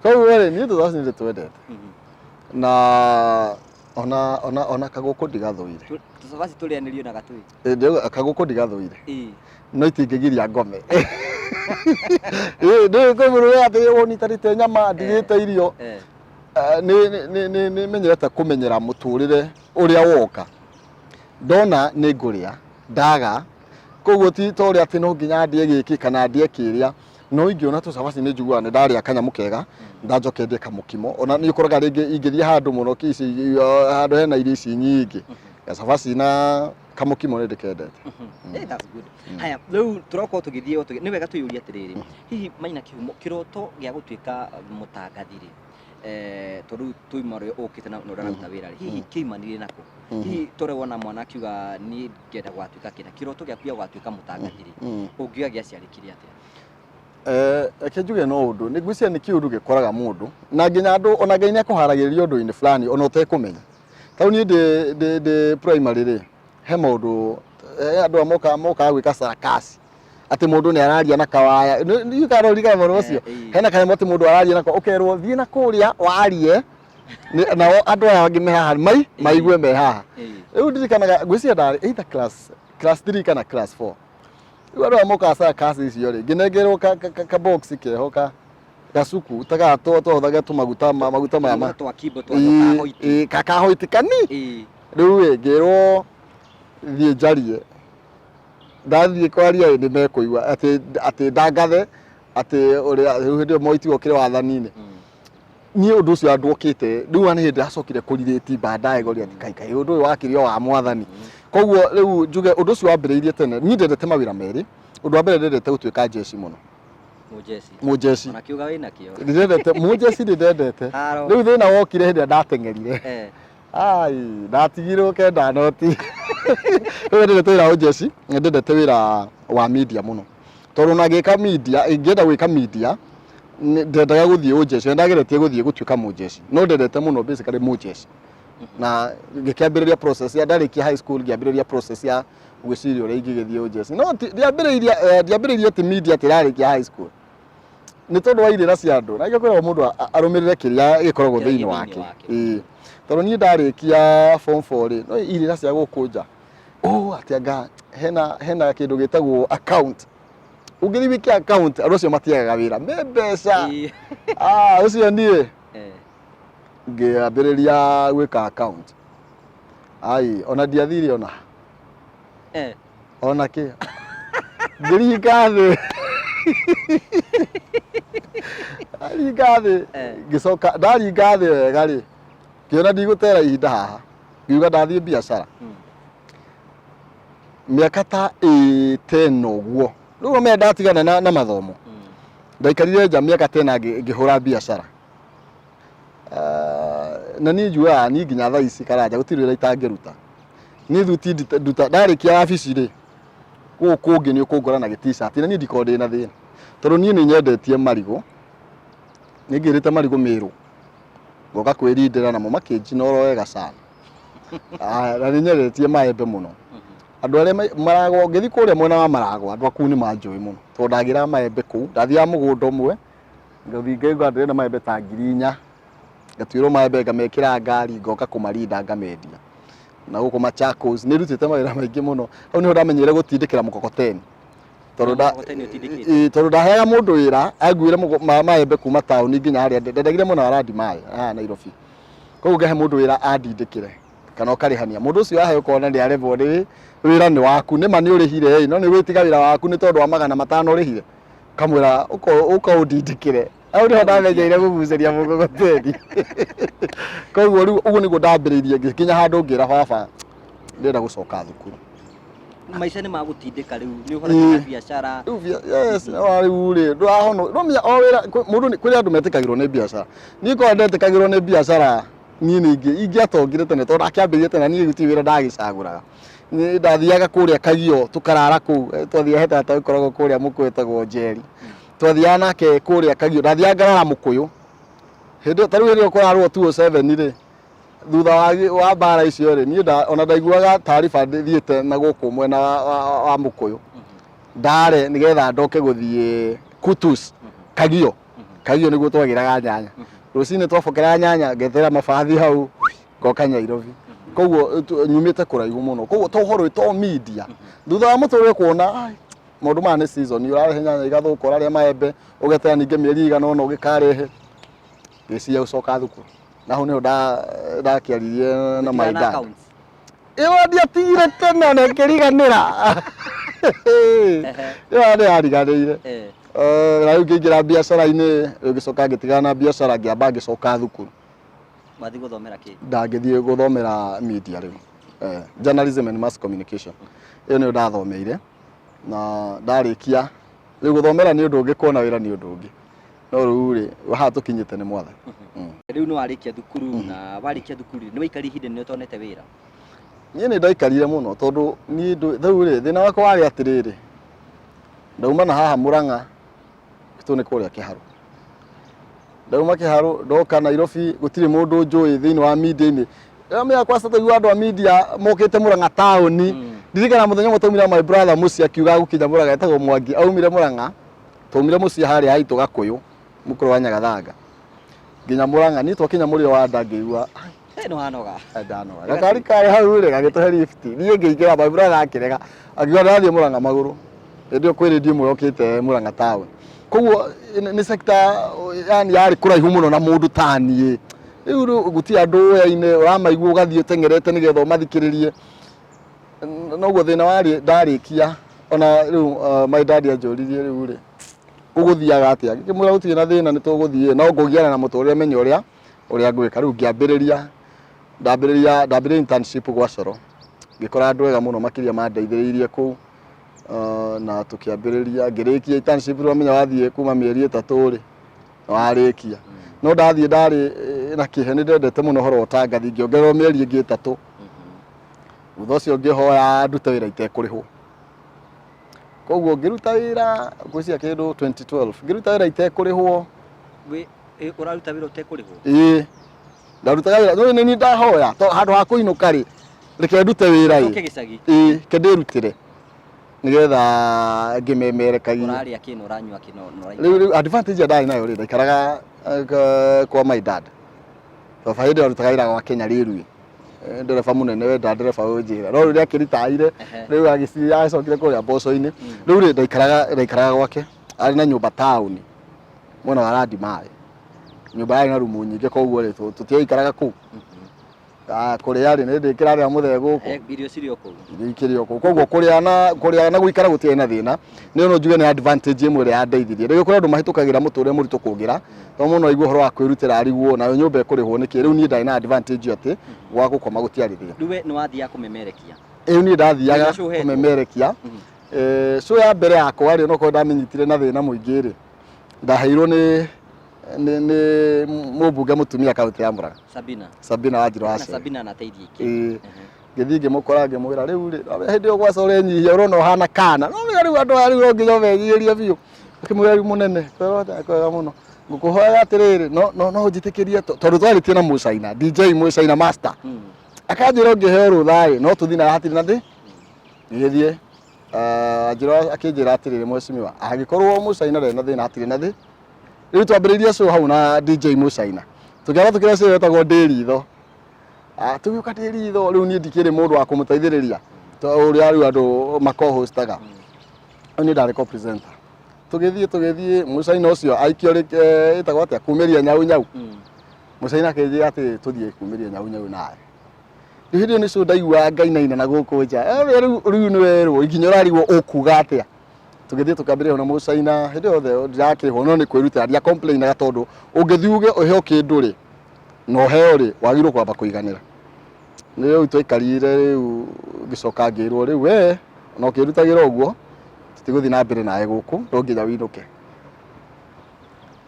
Koguo rĩ, niĩ tũcabaci nĩ ndĩtwendete. Na ona kagũkũ ndigathũire. Tũcabaci tũrĩanĩrio na gatũĩ. Ĩ, ndĩrauga kagũkũ ndigathũire. Ĩĩ. No itingĩgiria ngome. Ĩ, ndĩ kwĩ mũndũ atĩ ũnyitanĩte nyama ndirĩte irio. Nĩ menyerete kũmenyera mũtũrĩre ũrĩa woka. Ndona nĩ ngũrĩa, ndaga, koguo ti ta ũrĩa atĩ no nginya ndĩe gĩkĩ kana ndĩe kĩrĩa, no ingĩona tũcabaci nĩ njiguaga nĩ ndarĩa kanyamũ kega, ndanjoke ndĩe kamũkimo. Ona nĩ ũkoraga rĩngĩ ingĩthiĩ handũ mũno ici, handũ hena irio ici nyingĩ, gacabaci na kamũkimo nĩ ndĩkendete. That's good. Haya, rĩu tũrokorwo tũgĩthiĩ o nĩ wega twĩyũrie atĩrĩrĩ, hihi Maina Kĩhumo, kĩroto gĩa gũtuĩka mũtangathi rĩ, tondũ rĩu tũima ũrĩa ũkĩte na ũraruta wĩra rĩ, hihi kĩoimanire nakũ? Hihi tũrĩ wona mwana akiuga niĩ ngenda gũgatuĩka kĩna, kĩroto gĩaku gĩa gũgatuĩka mũtangathi rĩ, ũngiuga gĩaciarĩkire atĩa? Reke njuge no ũndũ, nĩ ngwĩciria nĩ kĩũndũ gĩkoraga mũndũ, na nginya andũ, ona Ngai nĩ akũharagĩrĩria ũndũ-inĩ fulani ona ũtekũmenya. Ta rĩu niĩ ndĩ primary rĩ, he maũndũ, he andũ aya mokaga gwĩka sarakasi, atĩ mũndũ nĩ araria na kawaya, ndiũĩ kana no ũririkane maũndũ macio, hena kanyamũ atĩ mũndũ araria nako, ũkerwo thiĩ na kũrĩa warie, nao andũ aya angĩ me haha maigue me haha. Rĩu ndirikanaga, ngwĩciria ndarĩ either class 3 kana class 4. Rĩu andũ aya mokaga sarakasi icio rĩ, ngĩnengerwo ka box keho ka gacuku ta gaka twahũthagĩra tũmaguta maguta maya ma Twa kimbo twa ka hoiti. Ĩĩ, ka hoiti kani. Rĩu ĩ, ngĩrwo thiĩ njarie, ndathiĩ kwaria ĩ nĩ mekũigua atĩ ndangathe atĩ ũrĩa rĩu hĩndĩ ĩyo Moi tiwe ũkĩrĩ wathani-inĩ. Niĩ ũndũ ũcio andwokĩte rĩu nĩ hĩndĩ ndacokire kũrirĩti baadaye ngoria atĩ kai kai ũndũ ũyũ wakĩrĩ o wa mwathani. Koguo rĩu njuge ũndũ ũcio wambĩrĩirie tene. Niĩ ndendete mawĩra merĩ. Ũndũ wa mbere ndendete gũtuĩka njeci mũno. Mũjeci. Mũjeci. Ona kiuga wĩna kĩo. Ndĩrendete mũjeci ndĩndendete. Haro. Rĩu thĩna wokire hĩndĩ ĩrĩa ndateng'erire. Ai, ndatigirwo kenda noti. Rĩu ndendete wĩra wa ũjeci, ndendete wĩra wa media mũno. Tondũ ona ngĩka media, ingĩenda gwĩka media, ndendaga gũthiĩ ũjeci, na ndageretie gũthiĩ gũtuĩka mũjeci. No ndendete mũno basically mũjeci. Na ngĩkĩambĩrĩria process ya ndarĩkia high school ngĩambĩrĩria process ya gwĩciria ũrĩa ingĩgĩthiĩ ũjeci. No ndiambĩrĩirie atĩ media atĩ rarĩkia high school. Nĩ tondũ wa irĩra cia andũ. Na kwĩragwo mũndũ arũmĩrĩre kĩrĩa gĩkoragwo Kĩrĩa thĩinĩ gĩ thĩinĩ wake. wake. Ĩĩ. Tondũ niĩ ndarĩkia form 4 rĩ, no irĩra cia gũkũ nja. Oh, atĩ anga hena kĩndũ gĩtagwo account. Ũngĩthiĩ wĩke account, andũ acio matiagaga wĩra. Me mbeca. Ũcio niĩ. Ngĩambĩrĩria gwĩka account. Ai, ona ndiathire ona. Ona kĩ. Ngĩringa thĩ. Ndaringa thĩ. Ngĩcoka, ndaringa thĩ wega rĩ, ngĩona ndigũtera ihinda haha. Ngiuga ndathiĩ biacara. Mĩaka ta ĩtena ũguo. Rĩu ũmenye ndatigana na mathomo. Ndaikarire nja mĩaka tena ngĩhũra biacara. Ah, na niĩ njugaga niĩ nginya thaa ici Karanja gũtirĩ wĩra itangĩruta. Niĩ thuti nduta ndarĩkia wabici rĩ, gũkũ kũngĩ nĩ ũkũngora na gĩ t-shirt na niĩ ndikoragwo ndĩna thĩna. Tondũ niĩ nĩ nyendetie marigũ, nĩ ngĩrĩte marigũ Mĩrũ, ngoka kwĩrindĩra namo makĩnjina oro wega sana. Ah, na nĩ nyendetie maembe mũno. Andũ arĩa Maragwa, ũngĩthiĩ kũrĩa mwena wa Maragwa, andũ a kũu nĩ manjũĩ mũno. Tondũ ndagĩraga maembe kũu, ndathiaga mũgũnda ũmwe, ngathiĩ ngaigua ndĩrenda maembe ta 4,000, ngatuĩrwo maembe ngamekĩra ngari ngoka kũmarinda ngamendia. Na gũkũ Machakos, nĩ ndutĩte mawĩra maingĩ mũno. Hau nĩho ndamenyire gũtindĩkĩra mũkokoteni. Tondũ nda Mũkokoteni ũtindĩkĩte? Ĩĩ, tondũ ndaheaga mũndũ wĩra anguĩre maembe kuma taũni nginya harĩa ndendagĩria mwena wa Landimai haha Nairobi. Koguo ngahe mũndũ wĩra andindĩkĩre kana ũkarĩhania. Mũndũ ũcio aheo ũkona nĩ aremwo nĩ wĩra nĩ waku, nĩma nĩ ũrĩhire ĩ, no nĩ ũgwĩtiga wĩra waku nĩ tondũ wa 500 ũrĩhire. Ũkamwĩra ũka ũndindĩkĩre. Hau nĩho ndamenyeire kũgucĩria mũgogoteni. Koguo rĩu ũguo nĩguo ndambĩrĩirie ngĩkinya handũ ngĩra baba ndĩrenda gũcoka thukuru. Maica nĩ magũtindĩka rĩu nĩ ũhorete na biacara. Rĩu yes, no rĩu rĩ ndũrahono no menya o wĩra mũndũ kwĩ andũ metĩkagĩrwo nĩ biacara. Niĩ korwo ndetĩkagĩrwo nĩ biacara niĩ nĩ ingĩatongire tene tondũ ndakĩambĩrĩirie tene niĩ gũtirĩ wĩra ndagĩcagũraga. Niĩ ndathiaga kũrĩa Kagio tũkarara kũu, twathiaga he tata ũkoragwo kũrĩa Mũkũyũ etagwo Njeri. Twathiaga nake kũrĩa Kagio, ndathiaga ngarara Mũkũyũ. Hĩndĩ ĩyo ta rĩu hĩndĩ ĩyo kũrarũo 207 rĩ, thutha wa mbara icio rĩ, niĩ ona ndaiguaga taariba thiĩte na gũkũ mwena wa Mũkũyũ. Ndare nĩgetha ndoke gũthiĩ Kutus, Kagio. Kagio nĩguo twagĩraga nyanya. Rũcinĩ twabokera nyanya, ngetera mabathi hau, ngoka Nyairobi. Koguo nyumĩte kũraihu mũno. Koguo to ũhoro to media. Thutha wa mũtũrĩre kuona, ai, maũndũ maya nĩ season, ũrarehe nyanya igathũka, ũrarĩa maembe, ũgetera ningĩ mĩeri ĩigana ũna ũgĩkarehe. Ngĩciria gũcoka thukuru. Na hau nĩho ndakĩaririe na my Ũtigana dad. accounts. Ĩyo ndiatigire tene na ĩkĩriganĩra. Ĩyo nĩ yariganĩire. Na rĩu ngĩingĩra biacara-inĩ, rĩu ngĩcoka ngĩtigana na biacara ngĩamba ngĩcoka thukuru. Wathiĩ gũthomera kĩ? Ndangĩthiĩ gũthomera media rĩu. Journalism and mass communication. Ĩyo nĩyo ndathomeire na ndarĩkia, rĩu gũthomera nĩ ũndũ ũngĩ, kuona wĩra nĩ ũndũ ũngĩ. No rĩu rĩ, haha tũkinyĩte nĩ mwathani. Rĩu nĩ warĩkia thukuru na warĩkia thukuru nĩ waikarire ihinda inene ũtonete wĩra? Niĩ nĩ ndaikarire mũno tondũ niĩ rĩu rĩ, thĩna wakwa warĩ atĩrĩrĩ, ndauma na haha Mũrang'a, tũ nĩ kũrĩa Kĩharũ. Ndauma Kĩharũ, ndoka Nairobi, gũtirĩ mũndũ njũĩ thĩinĩ wa media-inĩ. Ndĩramenya kwanza twaigua andũ a media mokĩte Mũrang'a taũni. Ndirikana mũthenya ũmwe twaumire na my brother mũciĩ akiuga gũkinya Mũrang'a, etagwo Mwangi, aumire Mũrang'a, twaumire mũciĩ harĩa haitũ Gakũyũ, mũkũrũ wa Nyagathanga, nginya Mũrang'a. Niĩ twakinya mũrĩo wa nda ngĩigua, Hey, nĩ wanoga. Ndanoga. Gakari karĩ hau rĩ gagĩtũhe lift. Niĩ ngĩingĩra my brother akĩrega. Akiuga ndĩrathiĩ Mũrang'a magũrũ. Hĩndĩ ĩyo kwĩ radio ĩmwe yokĩte Mũrang'a town. Koguo nĩ sector yani yarĩ kũraihu mũno na mũndũ ta niĩ. Rĩu gũtirĩ andũ ũyaine ũramaigua ũgathiĩ ũteng'erete nĩgetha ũmathikĩrĩrie. Noguo thĩna warĩ ndarĩkia ona rĩu my dad anjũririe rĩu rĩ gũgũthiaga atĩa? Ngĩkĩmwĩra gũtirĩ na thĩna nĩ tũgũthiĩ no ngũgiana na mũtũrĩre menye ũrĩa ngwĩka. Rĩu ngĩambĩrĩria ndambĩrĩria ndambĩrĩria internship gwa Coro. Ngĩkora andũ ega mũno makĩria mandeithĩrĩirie kũu na tũkĩambĩrĩria ngĩrĩkia internship rĩu wamenya wathiĩ kuma mĩeri 3 rĩ warĩkia. No ndathiĩ ndarĩ na kĩhe nĩ ndendete mũno ũhoro wa ũtangathi ngĩongererwo mĩeri ĩngĩ 3. Thutha ũcio ngĩhoya ndute wĩra itekũrĩhwo. Koguo ngĩruta wĩra ngwĩciria kĩndũ 2012 ngĩruta wĩra itekũrĩhwo. Ũraruta wĩra ũtekũrĩhwo? Ĩĩ. Ndarutaga wĩra, no nĩ niĩ ndahoya, to handũ ha kũinũka rĩ, reke ndute wĩra ĩ. Ũcoke gĩcagi. Ĩĩ, reke ndĩrutĩre nĩgetha ngĩmemerekagie. Ũrarĩa kĩ na ũranyua kĩ na ũraikara? Rĩu advantage ĩrĩa ndarĩ nayo rĩ, ndaikaraga kwa my dad. Baba hĩndĩ ĩyo arutaga wĩra gwa Kenya Railway. Ndereba mũnene wenda ndereba ũnjĩra. No rĩu nĩakĩritaire, rĩu agĩcokire kũrĩa mboco-inĩ. Rĩu rĩ, ndaikaraga gwake, arĩ na nyũmba taũni mwena wa Landimai. Nyũmba yarĩ na rumu nyingĩ koguo rĩ, tũtiaikaraga kũu. Kũrĩa rĩ, nĩ ndĩkĩrarĩa mũthee gũkũ. Irio cirĩ o kũu. Irio ikĩrĩ o kũu. Koguo kũrĩa na gũikara gũtiarĩ na thĩna. Nĩ no njuge nĩ advantage ĩmwe ĩrĩa yandeithirie. Rĩngĩ kũrĩ andũ mahĩtũkagĩra mũtũrĩre mũritũ kũngĩra, tondũ mũndũ no aigue ũhoro wa kwĩrutĩra arigwo nayo nyũmba ĩkũrĩhwo nĩkĩ. Rĩu niĩ ndarĩ na advantage ĩyo atĩ gwa gũkoma gũtiarĩ thĩna. Rĩu we nĩ wathiaga kũmemerekia? Ĩĩ niĩ ndathiaga Wĩna show hetwo? kũmemerekia. Show ya mbere yakwa rĩ, onokorwo ndamĩnyitire na thĩna mũingĩ rĩ, ndaheirwo nĩ Nĩ mũmbunge mũtumia kaunti ya Murang'a. Sabina. Sabina Wanjiru Na Wacere. Sabina anateithia iki. Ĩĩ. Ngĩthiĩ ngĩmũkora, ngĩmwĩra, rĩu rĩ, hĩndĩ ĩyo gwaca ũrenyihia, ũrona ũhana kana no rĩu rĩu andũ aya rĩu no nginya ũmenyihĩrie biũ. Ngĩmwĩra, rĩu mũnene, kwega kwega mũno, ngũkũhoya atĩrĩrĩ, no ũnjĩtĩkĩrie, tondũ twarĩtie na Mũcaina, DJ Mũcaina master, akanjĩra ũngĩheo rũtha rĩ, no tũthiĩ na hatirĩ na thĩ. Ngĩgĩthiĩ anjĩra, akĩnjĩra atĩrĩrĩ, mheshimiwa, angĩkorwo Mũcaina ndarĩ na thĩna, hatirĩ na thĩ. Rĩu twambĩrĩirie show hau na DJ Mũcaina, tũkĩamba tũkĩra show ĩtagwo Ndĩ Ritho. Ah, tũgĩũka ndĩ ritho, rĩu niĩ ndikĩrĩ mũndũ wa kũmũteithĩrĩria ta ũrĩa rĩu andũ makohostaga, rĩu niĩ ndarĩ co-presenter. Tũgĩthiĩ mũcaina ũcio aikio ĩtagwo atĩa, kumĩria nyau nyau. Mũcaina akĩnjĩra atĩ tũthiĩ kumĩria nyau nyau nawe. Rĩu hĩndĩ ĩyo nĩ show ndaiguaga ngainaina na gũkũ nja. Eh, rĩu rĩu nĩ werwo nginya ũrarigwo ũkuga atĩa. Tũgĩthiĩ tũkambĩrĩria na mũcaina, hĩndĩ yothe ndirakĩrĩhwo no nĩ kwĩrutĩra, ndia complainaga, tondũ ũngĩthiĩ uge ũheo kĩndũ rĩ, na ũheo rĩ, wagĩrĩirwo kwamba kũiganĩra. Nĩ rĩu twaikarire, rĩu ngĩcoka ngĩrwo, rĩu we ona ũkĩrutagĩra ũguo, tũtigũthiĩ na mbere nawe gũkũ, no nginya wĩinũke.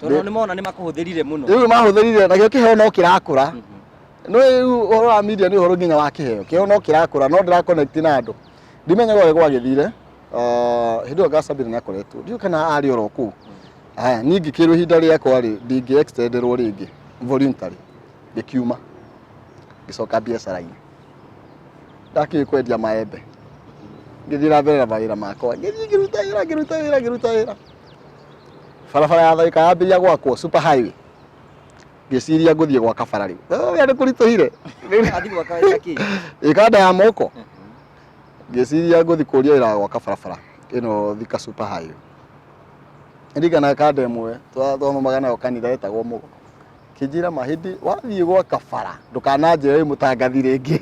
Tondũ nĩ mona nĩ makũhũthĩrire mũno. Rĩu mahũthĩrire, nakĩo kĩheo no kĩrakũra. No rĩu ũhoro wa media nĩ ũhoro nginya wa kĩheo, kĩheo no kĩrakũra no ndĩra connect na andũ, ndimenyaga ũrĩa gwagĩthire. Hĩndĩ ĩyo Gacabira nĩ akoretwo, ndiũĩ kana arĩ oro kũu. Haya, niĩ ngĩkĩrwo ihinda rĩakwa rĩ, ndingĩ extenderwo rĩngĩ, voluntary ngĩkiuma, ngĩcoka biacara-inĩ, ndakĩũĩ kwendia maembe, ngĩthiĩ na mbere na mawĩra makwa, ngĩthiĩ ngĩruta wĩra, ngĩruta wĩra, ngĩruta wĩra. Barabara ya Tharika yambĩrĩria gwakwo, super highway, ngĩciria ngũthiĩ gwaka bara rĩu. Wĩra nĩ kũritũhire. Athiĩ gwaka wĩra kĩ? Ĩkanda ya moko. Ngĩciria ngũthiĩ kũria wĩra wa gwaka barabara ĩno Thika super highway. Ndirikanaga kanda ĩmwe twathomaga nayo kanitha yetagwo Mũgo, kĩnjĩra ma hĩndĩ wathiĩ gwaka bara ndũkananjĩre wĩ mũtangathi rĩngĩ.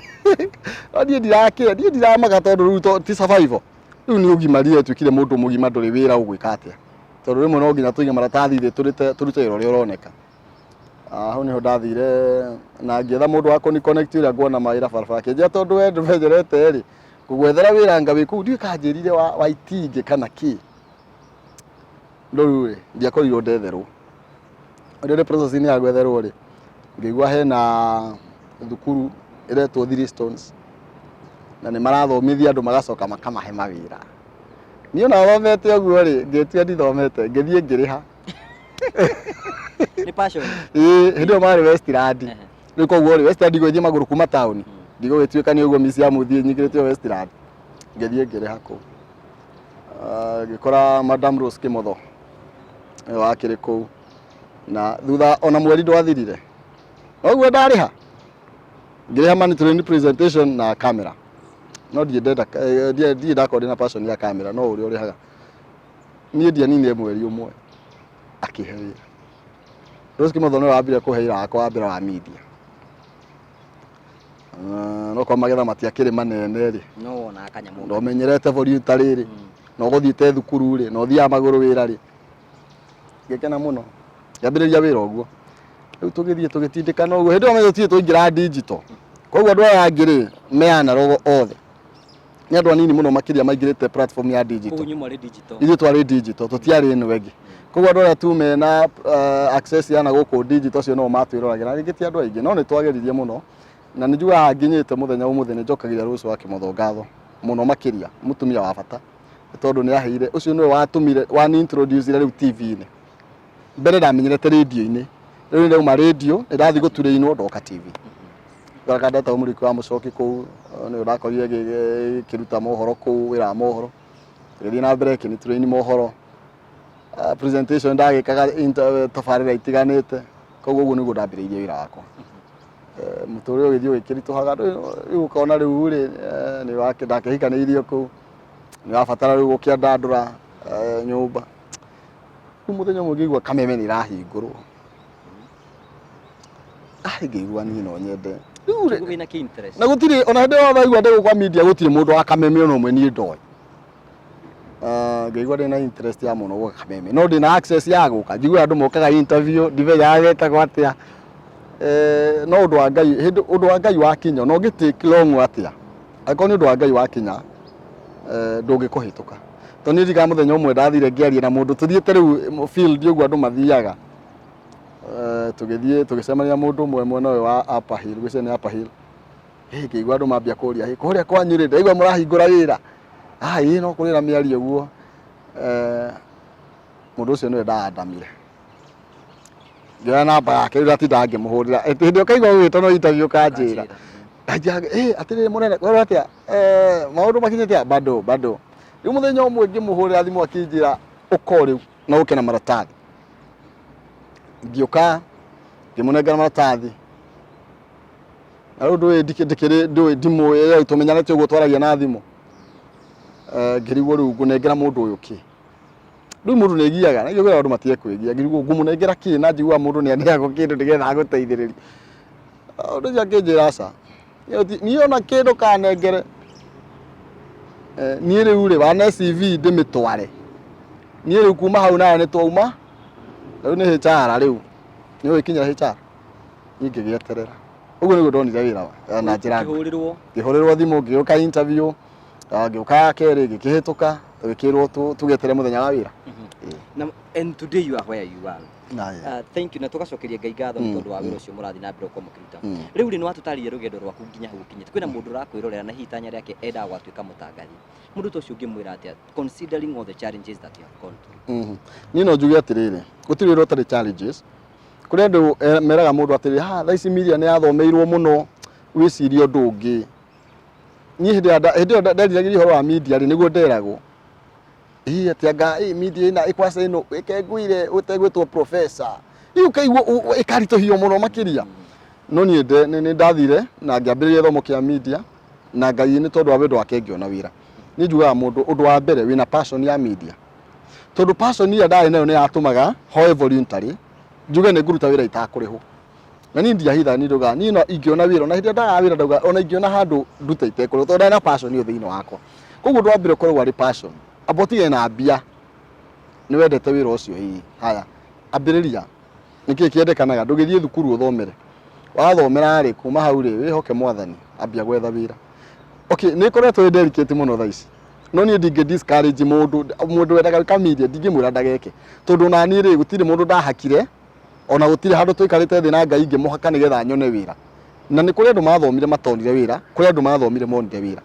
No niĩ ndirakĩra, niĩ ndiramaka, tondũ rĩu ti survival, rĩu nĩ ũgimarire, ũtuĩkire mũndũ mũgima, ndũrĩ wĩra ũgwĩka atĩa, tondũ rĩmwe no nginya tũige maratathi thĩ, tũrute tũrute wĩra ũrĩa ũroneka. Ah, hau nĩho ndathire na ngĩetha mũndũ wa kũni connect ũrĩa nguona mawĩra barabara, akĩnjĩra tondũ we ndũmenyerete rĩ, ngũgwethera wĩra anga wĩ kũu, ndiũĩ kanjĩrire wa itingĩ kana kĩ. No rĩu rĩ, ndiakorirwo ndetherwo. Rĩrĩa ndĩ process-inĩ ya gwetherwo rĩ, ngĩigua hena thukuru ĩretwo Three Stones na nĩ marathomithia andũ magacoka makamahe mawĩra. Niĩ ona thomete ũguo rĩ, ngĩtua ndithomete, ngĩthiĩ ngĩrĩha. Nĩ passion. Ĩĩ, hĩndĩ ĩyo marĩ Westland. Rĩu koguo rĩ, Westland ndigũgĩthiĩ magũrũ kuma taũni, ndigũgĩtuĩka nĩ ũguo miciamu thiĩ nyingĩrĩte o Westland. Ngĩthiĩ ngĩrĩha kũu. Ah, ngĩkora Madam Rose Kĩmotho nĩwe wakĩrĩ kũu, na thutha ona mweri ndwathirire noguo ndarĩha, ngĩrĩha money training, presentation na camera, no ndirĩ ndenda, ndirĩ ndakorwo ndĩna passion ya camera, no ũrĩa ũrĩhaga niĩ ndianinire mweri ũmwe akĩhe wĩra. Rose Kĩmotho nĩwe wambire kũhe wĩra wakwa wa mbere wa media. Ah, no kwa magetha matiakĩrĩ manene rĩ, No wona kanyamũ. Na ũmenyerete voluntary rĩ, na ũgũthiĩte thukuru rĩ, na ũthiaga magũrũ wĩra rĩ, ngĩkena mũno, ngĩambĩrĩria wĩra ũguo. Rĩu tũgĩthiĩ tũgĩtindĩkana ũguo, hĩndĩ ĩyo menya tũtirĩ twaingĩra digital, koguo andũ aya angĩ rĩ, me analog othe, nĩ andũ anini mũno makĩria maingĩrĩte platform ya digital. Kũu nyuma rĩ digital. Ithuĩ twarĩ digital, tũtiarĩ ĩno ĩngĩ, koguo andũ arĩa tu mena access ya na gũkũ digital, acio no matwĩroragĩra, rĩngĩ ti andũ aingĩ, no nĩ twageririe mũno na nĩ njugaga haha nginyĩte mũthenya ũmũthĩ nĩ njokagĩria Rose wa Kĩmotho ngatho mũno makĩria, mũtumia wa bata, nĩ tondũ nĩ aheire, ũcio nĩwe watũmire wani introduce rĩu TV-inĩ. Mbere ndamenyerete radio-inĩ, rĩu nĩ ndauma radio, nĩ ndathiĩ gũturĩinwo, ndoka TV. Ngoraka ndetagwo Mũrĩki wa Mũcoki kũu, nĩwe ndakorire ngĩruta mohoro kũu, wĩra wa mohoro, ngĩthiĩ na mbere kĩnituraini mohoro. Ah, presentation ndagĩkaga tabarĩra itiganĩte, koguo ũguo nĩguo ndambĩrĩirie wĩra wakwa. Mũtũrĩre ũgĩthiĩ ũgĩkĩritũhaga, rĩu ũkona rĩu rĩ, nĩ ndakĩhikanĩirio kũu, nĩ wabatara rĩu gũkĩandandũra nyũmba. Rĩu mũthenya ũmwe ngĩigua Kameme nĩ ĩrahingũrwo. Ah, ngĩigua niĩ no nyende. Rĩu rĩ, Ũguo wĩna kĩ interest. Na gũtirĩ ona hĩndĩ ĩyo ndaigua ndĩ gwa media, gũtirĩ mũndũ wa Kameme ona ũmwe niĩ ndoĩ. Ah, ngĩigua ndĩ na interest ya mũno gũka Kameme, no ndĩ na access ya gũka, njiguaga andũ mokaga interview, ndimenyaga getagwo atĩa. No ũndũ wa Ngai, hĩndĩ ũndũ wa Ngai wakinya, ona ũngĩ take long atĩa, angĩkorwo nĩ ũndũ wa Ngai wakinya, ndũngĩkũhĩtũka, tondũ niĩ ndirikanaga mũthenya ũmwe ndathire ngĩaria na mũndũ, tũthiĩte rĩu field ũguo andũ mathiaga. Tũgĩthiĩ tũgĩcemania mũndũ ũmwe mwena ũyũ wa Upper Hill, gwĩciria nĩ Upper Hill. Hĩ, ngĩigua andũ mambia kũria, hĩ, kũrĩa kwanyu rĩ, ndaigua mũrahingũra wĩra. Ah, ĩĩ no kũrĩ na mĩario ũguo. Mũndũ ũcio nĩwe ndaandamire. Ngĩoya namba yake, rĩu ndatindaga ngĩmũhũrĩra. Hĩndĩ ĩrĩa ũkaigua ũgĩtwo no interview ũkanjĩra. Ndanjia, ĩ, atĩrĩrĩ mũnene, kwĩrwo atĩa? Maũndũ makinyĩte atĩa? Bado, bado. Rĩu mũthenya ũmwe ngĩmũhũrĩra thimũ akĩnjĩra ũka o rĩu na ũke na maratathi. Ngĩũka ngĩmũnengera maratathi. Na rĩu ndũĩ ndikĩrĩ ndũĩ ndimũĩ tũmenyanĩte ũguo twaragia na thimũ. Ngĩrigwo rĩu ngũnengera mũndũ ũyũ kĩ. Rĩu mũndũ nĩ egiaga, na ngĩkwĩra andũ matige kwĩgia. Ngĩrigwo ngũmũnengera kĩ na njiguaga mũndũ nĩ aneagwo kĩndũ nĩgetha agũteithĩrĩrie. Ũndũ ũcio akĩnjĩra aca. Niĩ ona kĩndũ kanengere. Niĩ rĩu rĩ, wane CV ndĩmĩtware. Niĩ rĩu kuma hau nawe nĩ twauma, rĩu nĩ HR rĩu. Nĩ ũĩ kinya HR? Niĩ ngĩgĩeterera. Ũguo nĩguo ndonire wĩra na njĩra nguhĩ. Ũkĩhũrĩrwo? Ngĩhũrĩrwo thimũ, ngĩũka interview, ngĩũka ya kerĩ ngĩkĩhĩtũka, tũgĩkĩrwo tũgĩeterere mũthenya wa wĩra. Na, and today you are where you are. Na, yeah. Thank you na tũgacokeria Ngai ngatho nĩ tondũ wa wĩra ũcio mũrathiĩ na mbere gũkorwo mũkĩruta. Rĩu rĩ, nĩ watũtarĩria rũgendo rwaku nginya hau ũkinyĩte. Kwĩna mũndũ ũrakwĩrorera na hihi itanya rĩake endaga gwatuĩka mũtangathi. Mũndũ ta ũcio ũngĩmwĩra atĩa considering all the challenges that you have gone through? Niĩ no njuge atĩrĩrĩ, gũtirĩ wĩra ũtarĩ challenges. Kũrĩ andũ meraga mũndũ atĩrĩrĩ, ha thaa ici media nĩ yathomeirwo mũno, wĩcirie ũndũ ũngĩ. Niĩ hĩndĩ ĩrĩa hĩndĩ ĩyo nderiragĩria ũhoro wa media rĩ, nĩguo nderagwo. Ĩ atĩ anga ĩ media ĩna ĩkwaca ĩno ĩkenguire ũtegwĩtwo professor. Rĩu ũkaigua ĩkaritũhio mũno makĩria. No niĩ nĩ ndathire na ngĩambĩrĩria gĩthomo kĩa media na Ngai nĩ tondũ wa wendo wake ngĩona wĩra. Niĩ njugaga mũndũ ũndũ wa mbere wĩna passion ya media. Tondũ passion ĩrĩa ndarĩ nayo nĩ yatũmaga hoe voluntary njuge nĩ ngũruta wĩra itakũrĩhwo. Na niĩ ndiahithaga, niĩ ndaugaga niĩ no ingĩona wĩra, ona hĩndĩ ĩrĩa ndagaga wĩra ndaugaga ona ingĩona handũ ndute itekũrĩhwo tondũ ndarĩ na passion ĩyo thĩinĩ wakwa. Koguo ũndũ wa mbere ũkoragwo arĩ passion. Amba ũtigane na mbia, nĩ wendete wĩra ũcio ĩĩ, haya ambĩrĩria. Nĩkĩ kĩendekanaga? Ndũgĩthiĩ thukuru ũthomere. Wathomera rĩ, kuma hau rĩ, wĩhoke mwathani, ambia gwetha wĩra. Okay, nĩ ĩkoretwo ĩ delicate mũno thaa ici. No niĩ ndingĩ discourage mũndũ, mũndũ wendaga gwĩka media ndingĩmwĩra ndageke. Tondũ ona niĩ rĩ, gũtirĩ mũndũ ndahakire, ona gũtirĩ handũ tũikarĩte thĩ na Ngai ngĩmũhaka nĩgetha nyone wĩra. Na nĩ kũrĩ andũ mathomire matonire wĩra, kũrĩ andũ mathomire monire wĩra.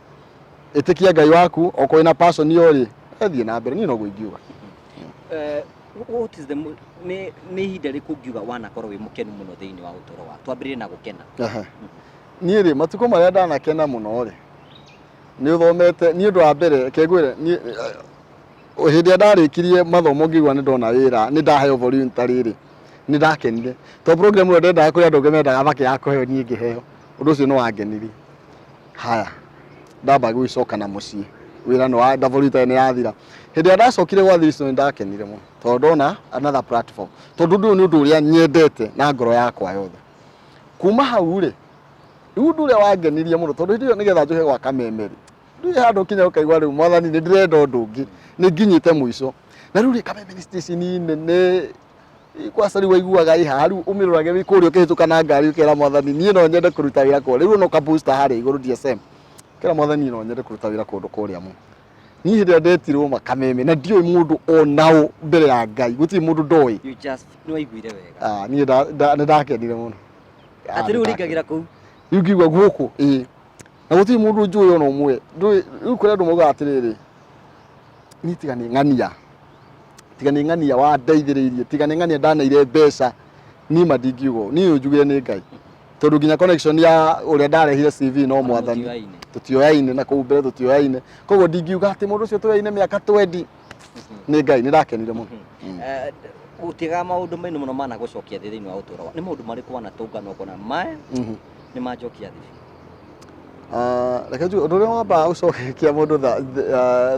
Ĩtĩkia Ngai waku, okorwo wĩna passion ĩyo rĩ, thiĩ na mbere, niĩ noguo ingiuga. What is the nĩ nĩ ihinda rĩrĩkũ ũngiuga wanakorwo wĩ mũkenu mũno thĩinĩ wa ũtũũro waku? Twambĩrĩrie na gũkena. Niĩ rĩ, matukũ marĩa ndanakena mũno rĩ, nĩ ũthomete, niĩ ũndũ wa mbere, reke ngwĩre, niĩ hĩndĩ ĩrĩa ndarĩkirie mathomo ngĩigua nĩ ndona wĩra, nĩ ndaheo voluntary rĩ, nĩ ndakenire. Tondũ program ĩyo ndendaga kũrĩ andũ angĩ mendaga makĩaga kũheo niĩ ngĩheo. Ũndũ ũcio nĩ wangenirie. Haya, ndamba gũgĩcoka na mũciĩ, wĩra nĩ wa voluntary nĩ yathira. Hĩndĩ ĩrĩa ndacokire gwa Thiricũ nĩ ndakenire mũno, tondũ ndona another platform. Tondũ ũndũ ũyũ nĩ ũndũ ũrĩa nyendete na ngoro yakwa yothe. Kuma hau rĩ, rĩu ũndũ ũrĩa wangenirie mũno, tondũ hĩndĩ ĩyo nĩgetha njoke gwa Kameme rĩ, ndũrĩ handũ ũkinya ũkaigua rĩu mwathani nĩ ndĩrenda ũndũ ũngĩ, nĩ nginyĩte mũico. Na rĩu rĩ, Kameme nĩ station nene, kwaca rĩu waiguaga ĩ haha, rĩu ũmĩrorage wĩ kũrĩa ũkĩhĩtũka na ngari ũkera mwathani niĩ no nyende kũruta wĩra kũrĩa. Rĩu ona ũka booster harĩa igũrũ DSM, ũkera mwathani niĩ no nyende kũruta wĩra kũndũ kũrĩa mũno. Niĩ hĩndĩ ĩrĩa ndetirwo ma Kameme na ndiũĩ mũndũ ona ũ mbere ya Ngai, gũtirĩ mũndũ ndoĩ. You just nĩ waiguire wega. Ah, niĩ nĩ ndakenire mũno. Atĩ rĩu ũringagĩra kũu? Rĩu ngĩigua gũkũ, ĩĩ. Na gũtirĩ mũndũ njũĩ ona ũmwe. Ndũĩ, rĩu kũrĩ andũ maugaga atĩrĩrĩ, niĩ tiga nĩ ng'ania, tiga nĩ ng'ania wandeithĩrĩirie, tiga nĩ ng'ania ndaneire mbeca, niĩ ma ndingiuga ũũ. Niĩ njugire nĩ Ngai. Tondũ nginya connection ya ũrĩa ndarehire CV no mwathani. Tũtioyaine na kũu mbere tũtioyaine. Koguo ndingiuga atĩ mũndũ ũcio tũyaine mĩaka 20. Nĩ Ngai, nĩ ndakenire mũno. Gũtiagaga maũndũ maingĩ mũno managũcokia thĩ thĩinĩ wa ũtũũro waku. Nĩ maũndũ marĩkũ wanatũngana ũkona maya nĩ manjokia thĩ biũ? Reke njuge ũndũ ũrĩa wambaga gũcokia mũndũ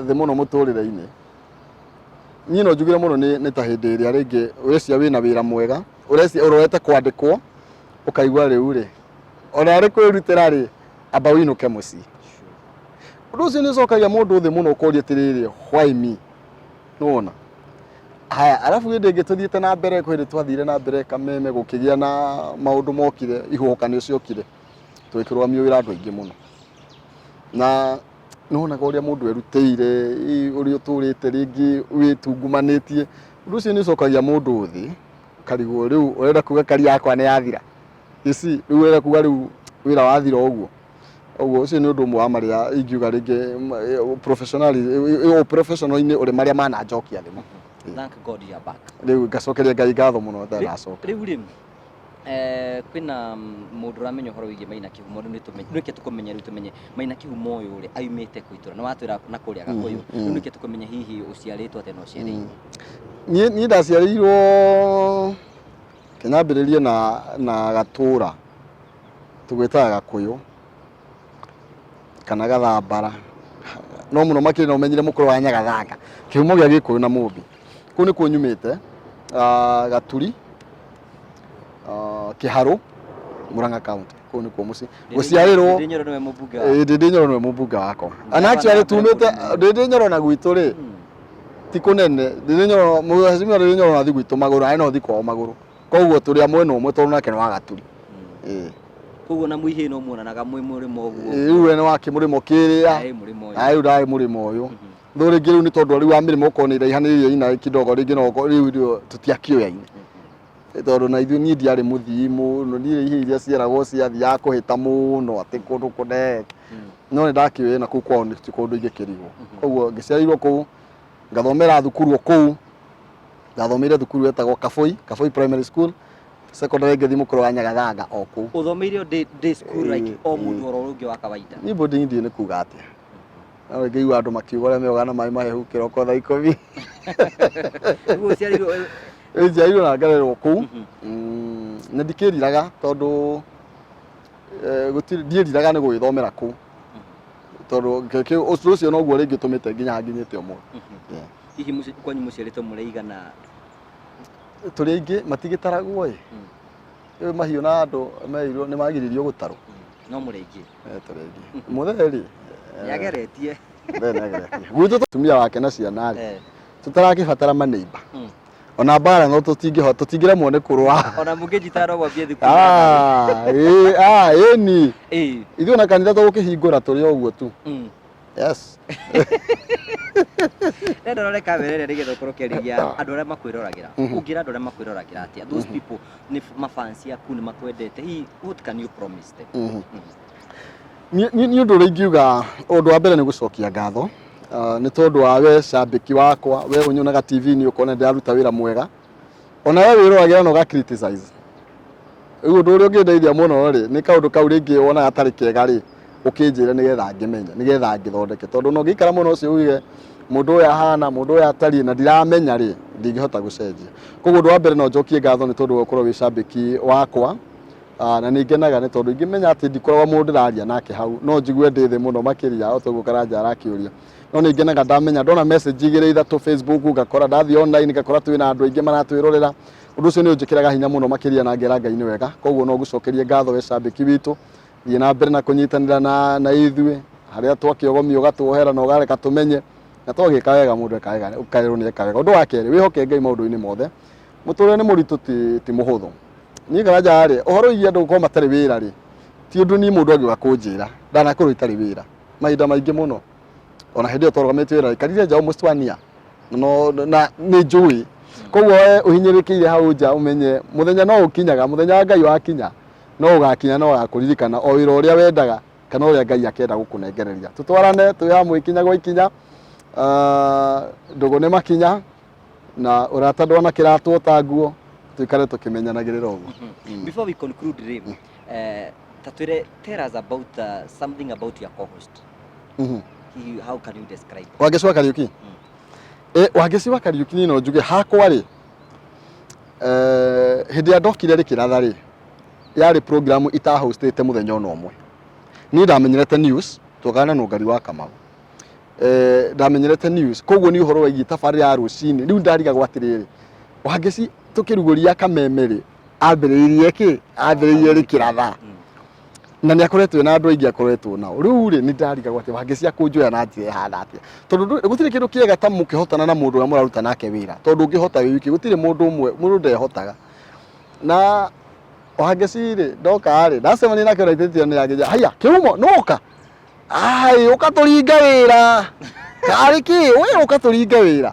thĩ mũno mũtũrĩre-inĩ, niĩ no njugire mũno nĩ ta hĩndĩ ĩrĩa rĩngĩ ũreciria wĩna wĩra mwega, ũreciria ũrorete kwandĩkwo, ũkaigua rĩu rĩ, ona arĩ kwĩrutĩra rĩ, amba ũinũke mũciĩ. Ũndũ ũcio nĩ ũcokagia mũndũ thĩ mũno ũkoria atĩrĩrĩ, why me? Nĩwona? Haya, arabu hĩndĩ ĩngĩ tũthiĩte na mbere, kwĩ hĩndĩ twathire na mbere Kameme gũkĩgĩa na maũndũ mokire, ihuhũkanio ciokire, tũgĩkĩrũgamio wĩra andũ aingĩ mũno. Na nĩwonaga ũrĩa mũndũ erutĩire, ũrĩa ũtũrĩte rĩngĩ wĩtungumanĩtie, ũndũ ũcio nĩ ũcokagia mũndũ thĩ, Ũkarigwo rĩu ũrenda kuga kari yakwa nĩ yathira. You see, rĩu ũrenda kuga rĩu wĩra wathira ũguo. Ũguo ũcio nĩ ũndũ ũmwe wa marĩa ingiuga rĩngĩ professional professional-inĩ ũrĩ marĩa mananjokia thĩ mũno. Thank God you are back. Rĩu ngacokeria Ngai ngatho mũno ndanacoka. Rĩu rĩ, kwĩna mũndũ ũramenya ũhoro wĩgiĩ Maina Kĩhumo, rĩu nĩtũmenye, reke tũkũmenye rĩu tũmenye Maina Kĩhumo ũyũ rĩ, aumĩte kũ itũra? Nĩ watwĩra na kũrĩa Gakũyũ, rĩu nĩkĩo tũkũmenye hihi ũciarĩtwo atĩa na ũciarĩirwo? Niĩ ndaciarĩirwo kĩnyambĩrĩrie na gatũra tũgwĩtaga Gakũyũ kana Gathambara, no mũno makĩria no ũmenyire mũkũrũ wa Nyagathanga, kĩhumo gĩa Gĩkũyũ na Mũmbi. Kũu nĩkuo nyumĩte, Gaturi, Kĩharũ, Murang'a County, kũu nĩkuo mũciĩ. Gũciarĩrwo Ndĩndĩ Nyoro nĩwe mũmbunge wa Ndĩndĩ Nyoro nĩwe mũmbunge wakwa. And actually tumĩte Ndĩndĩ Nyoro na gwitũ rĩ, ti kũnene. Ndĩndĩ Nyoro, mheshimiwa Ndĩndĩ Nyoro no athiĩ gwitũ magũrũ, na no thiĩ kwao magũrũ. Koguo tũrĩ a mwena ũmwe tondũ nake nĩ wa Gaturi. Ĩĩ. Koguo na mũihĩ no muonanaga mwĩ mũrĩmo ũguo. Rĩu we nĩ wake mũrĩmo kĩrĩa. Aĩ mũrĩmo ũyũ. Aĩ rĩu ndarĩ mũrĩmo ũyũ. Though rĩngĩ rĩu nĩ tondũ rĩu wa mĩrĩmo okorwo nĩ ĩraihanĩrĩirie ina kidogo rĩngĩ no rĩu rĩu tũtiakĩoyaine. Tondũ na ithuĩ niĩ ndiarĩ mũthii mũno, niĩ ihe iria cieragwo ciathiaga kũhĩta mũno atĩ kũndũ kũnene. No nĩ ndakĩũĩ na kũu kwao nĩ ti kũndũ ingĩkĩrigwo. Koguo ngĩciarĩirwo kũu, ngathomera thukuru o kũu, ndathomeire thukuru yetagwo Kabũi, Kabũi Primary School, secondary ngĩthiĩ mũkũrũ wa Nyagathanga o kũu. Ũthomeire o day school like o mũndũ oro ũngĩ wa kawaida? Niĩ boarding ndiũĩ nĩ kuga atĩa. No rĩngĩ igua andũ makiuga ũrĩa meoga na maĩ mahehu kĩroko thaa 10. Ũguo ũciarĩirwo Njiarirwo na ngarerwo kũu. Na ndikĩriraga tondũ gũtirĩ ndiĩriraga nĩ gũgĩthomera kũu. Tondũ ũndũ ũcio noguo rĩngĩ ũtũmĩte nginya nginyĩte ũmũthĩ. Yeah. Hihi kwanyu mũciarĩtwo mũrĩ aigana? Tũrĩ aingĩ, matigĩtaragwo ĩ. Rĩu mahiũ na andũ merirwo nĩ magiririo gũtarwo. No mũrĩ aingĩ. Tũrĩ aingĩ. Mũthee rĩ, Nĩageretie. Mũthee nĩageretie. Gwitũ tumia wake na ciana rĩ, tũtarakĩbatara maneiba. Ona mbara no tũtingĩhota, tũtingĩremwo nĩ kũrũa. Ona mũngĩnjita no mwambie thukuru. Ĩni. Ithuĩ ona kanitha tũgũkĩhingũra tũrĩ o ũguo tu. Yes. Renda rore kamera ĩrĩa nĩgetha ũkorwo ũkĩarĩria andũ arĩa makwĩroragĩra. Ũngĩra andũ arĩa makwĩroragĩra atĩa? Those people nĩ mafans aku nĩ makwendete. Hihi what can you promise them? Niĩ ũndũ ũrĩa ingiuga, ũndũ wa mbere nĩ gũcokia ngatho. Nĩ tondũ wa we cambĩki wakwa, we ũnyonaga TV-inĩ ũkona ndĩraruta wĩra mwega. Ona we wĩroragĩra na ũga criticize. Rĩu ũndũ ũrĩa ũngĩndeithia mũno rĩ, nĩ kaũndũ kau rĩngĩ wonaga gatarĩ kega rĩ, ũkĩnjĩre nĩgetha ngĩmenye, nĩgetha ngĩthondeke. Tondũ ona ũngĩikara mũno ũcio uge mũndũ ũyũ ahana, mũndũ ũyũ atariĩ na ndiramenya rĩ, ndingĩhota gũcenjia. Koguo ũndũ wa mbere no njokie ngatho nĩ tondũ wa gũkorwo wĩ cambĩki wakwa. Na nĩ ngenaga nĩ tondũ ingĩmenya atĩ ndikoragwo mũndũ ndĩraria nake hau, no njigue ndĩ thĩ mũno makĩria o ta ũguo Karanja arakĩũria. No nĩ ngenaga ndamenya, ndona message igĩrĩ ithatũ Facebook, ngakora ndathiĩ online ngakora twĩna andũ aingĩ maratwĩrorera. Ũndũ ũcio nĩ ũnjĩkĩraga hinya mũno makĩria na ngera Ngai nĩ wega. Koguo no ngũcokerie ngatho we cambĩki witũ, thiĩ na mbere na kũnyitanĩra na ithuĩ, harĩa twakĩogomia ũgatuohera na ũkareka tũmenye, na twagĩka wega mũndũ eka wega, ũkerwo nĩ eka wega. Ũndũ wa kerĩ, wĩhoke Ngai maũndũ-inĩ mothe. Mũtũrĩre nĩ mũritũ ti mũhũthũ. Niĩ Karanja rĩ, ũhoro wĩgiĩ andũ gũkorwo matarĩ wĩra rĩ, ti ũndũ niĩ mũndũ angĩũka kũnjĩra, ndanakorwo itarĩ wĩra mahinda maingĩ mũno. Ona hĩndĩ ĩyo twarũgamĩtie wĩra, ndaikarire nja almost one year. No, na nĩ njũĩ. Koguo we ũhinyĩrĩkĩire hau nja ũmenye mũthenya no ũkinyaga, mũthenya wa Ngai wakinya, no ũgakinya no ũgakũririkana o wĩra ũrĩa wendaga kana ũrĩa Ngai akenda gũkũnengereria. Tũtwarane twĩ hamwe ikinya gwa ikinya, ndũgũ nĩ makinya na ũrata ndwanakĩratwo ta nguo, tũikare tũkĩmenyanagĩrĩra ũguo. Before we conclude rĩ, ta twĩre, tell us about something about your co-host. How can you describe? Wangeci wa Kariuki? Wangeci wa Kariuki niĩ no njuge hakwa rĩ, hĩndĩ ĩrĩa ndokire rĩkĩratha rĩ, yarĩ program itahostĩte mũthenya ona ũmwe. Niĩ ndamenyerete news, twokaga na Nũngari wa Kamau. Ndamenyerete news, koguo nĩ ũhoro wĩgiĩ tabarĩra ya rũcinĩ. Rĩu ndarigagwo atĩrĩrĩ, Wangeci tũkĩrugũria kameme rĩ, ambĩrĩirie kĩ? Ambĩrĩirie rĩkĩratha. Na nĩ akoretwo na andũ aingĩ akoretwo nao. Rĩu rĩ, nĩ ndarigagwo atĩ Wangeci akũnjoya na njĩra ĩhana atĩa. Tondũ gũtirĩ kĩndũ kĩega ta mũkĩhotana na mũndũ ũrĩa mũraruta nake wĩra. Tondũ ũngĩhota wĩ wiki, gũtirĩ mũndũ ũmwe, mũndũ ndehotaga. Na Wangeci rĩ, ndoka rĩ, ndacemania nake ona itĩtio nĩ angĩnjĩra, haiya, kĩhumo, nĩ woka? Ai, ũka tũringe wĩra. Karĩ kĩ? We ũka tũringe wĩra.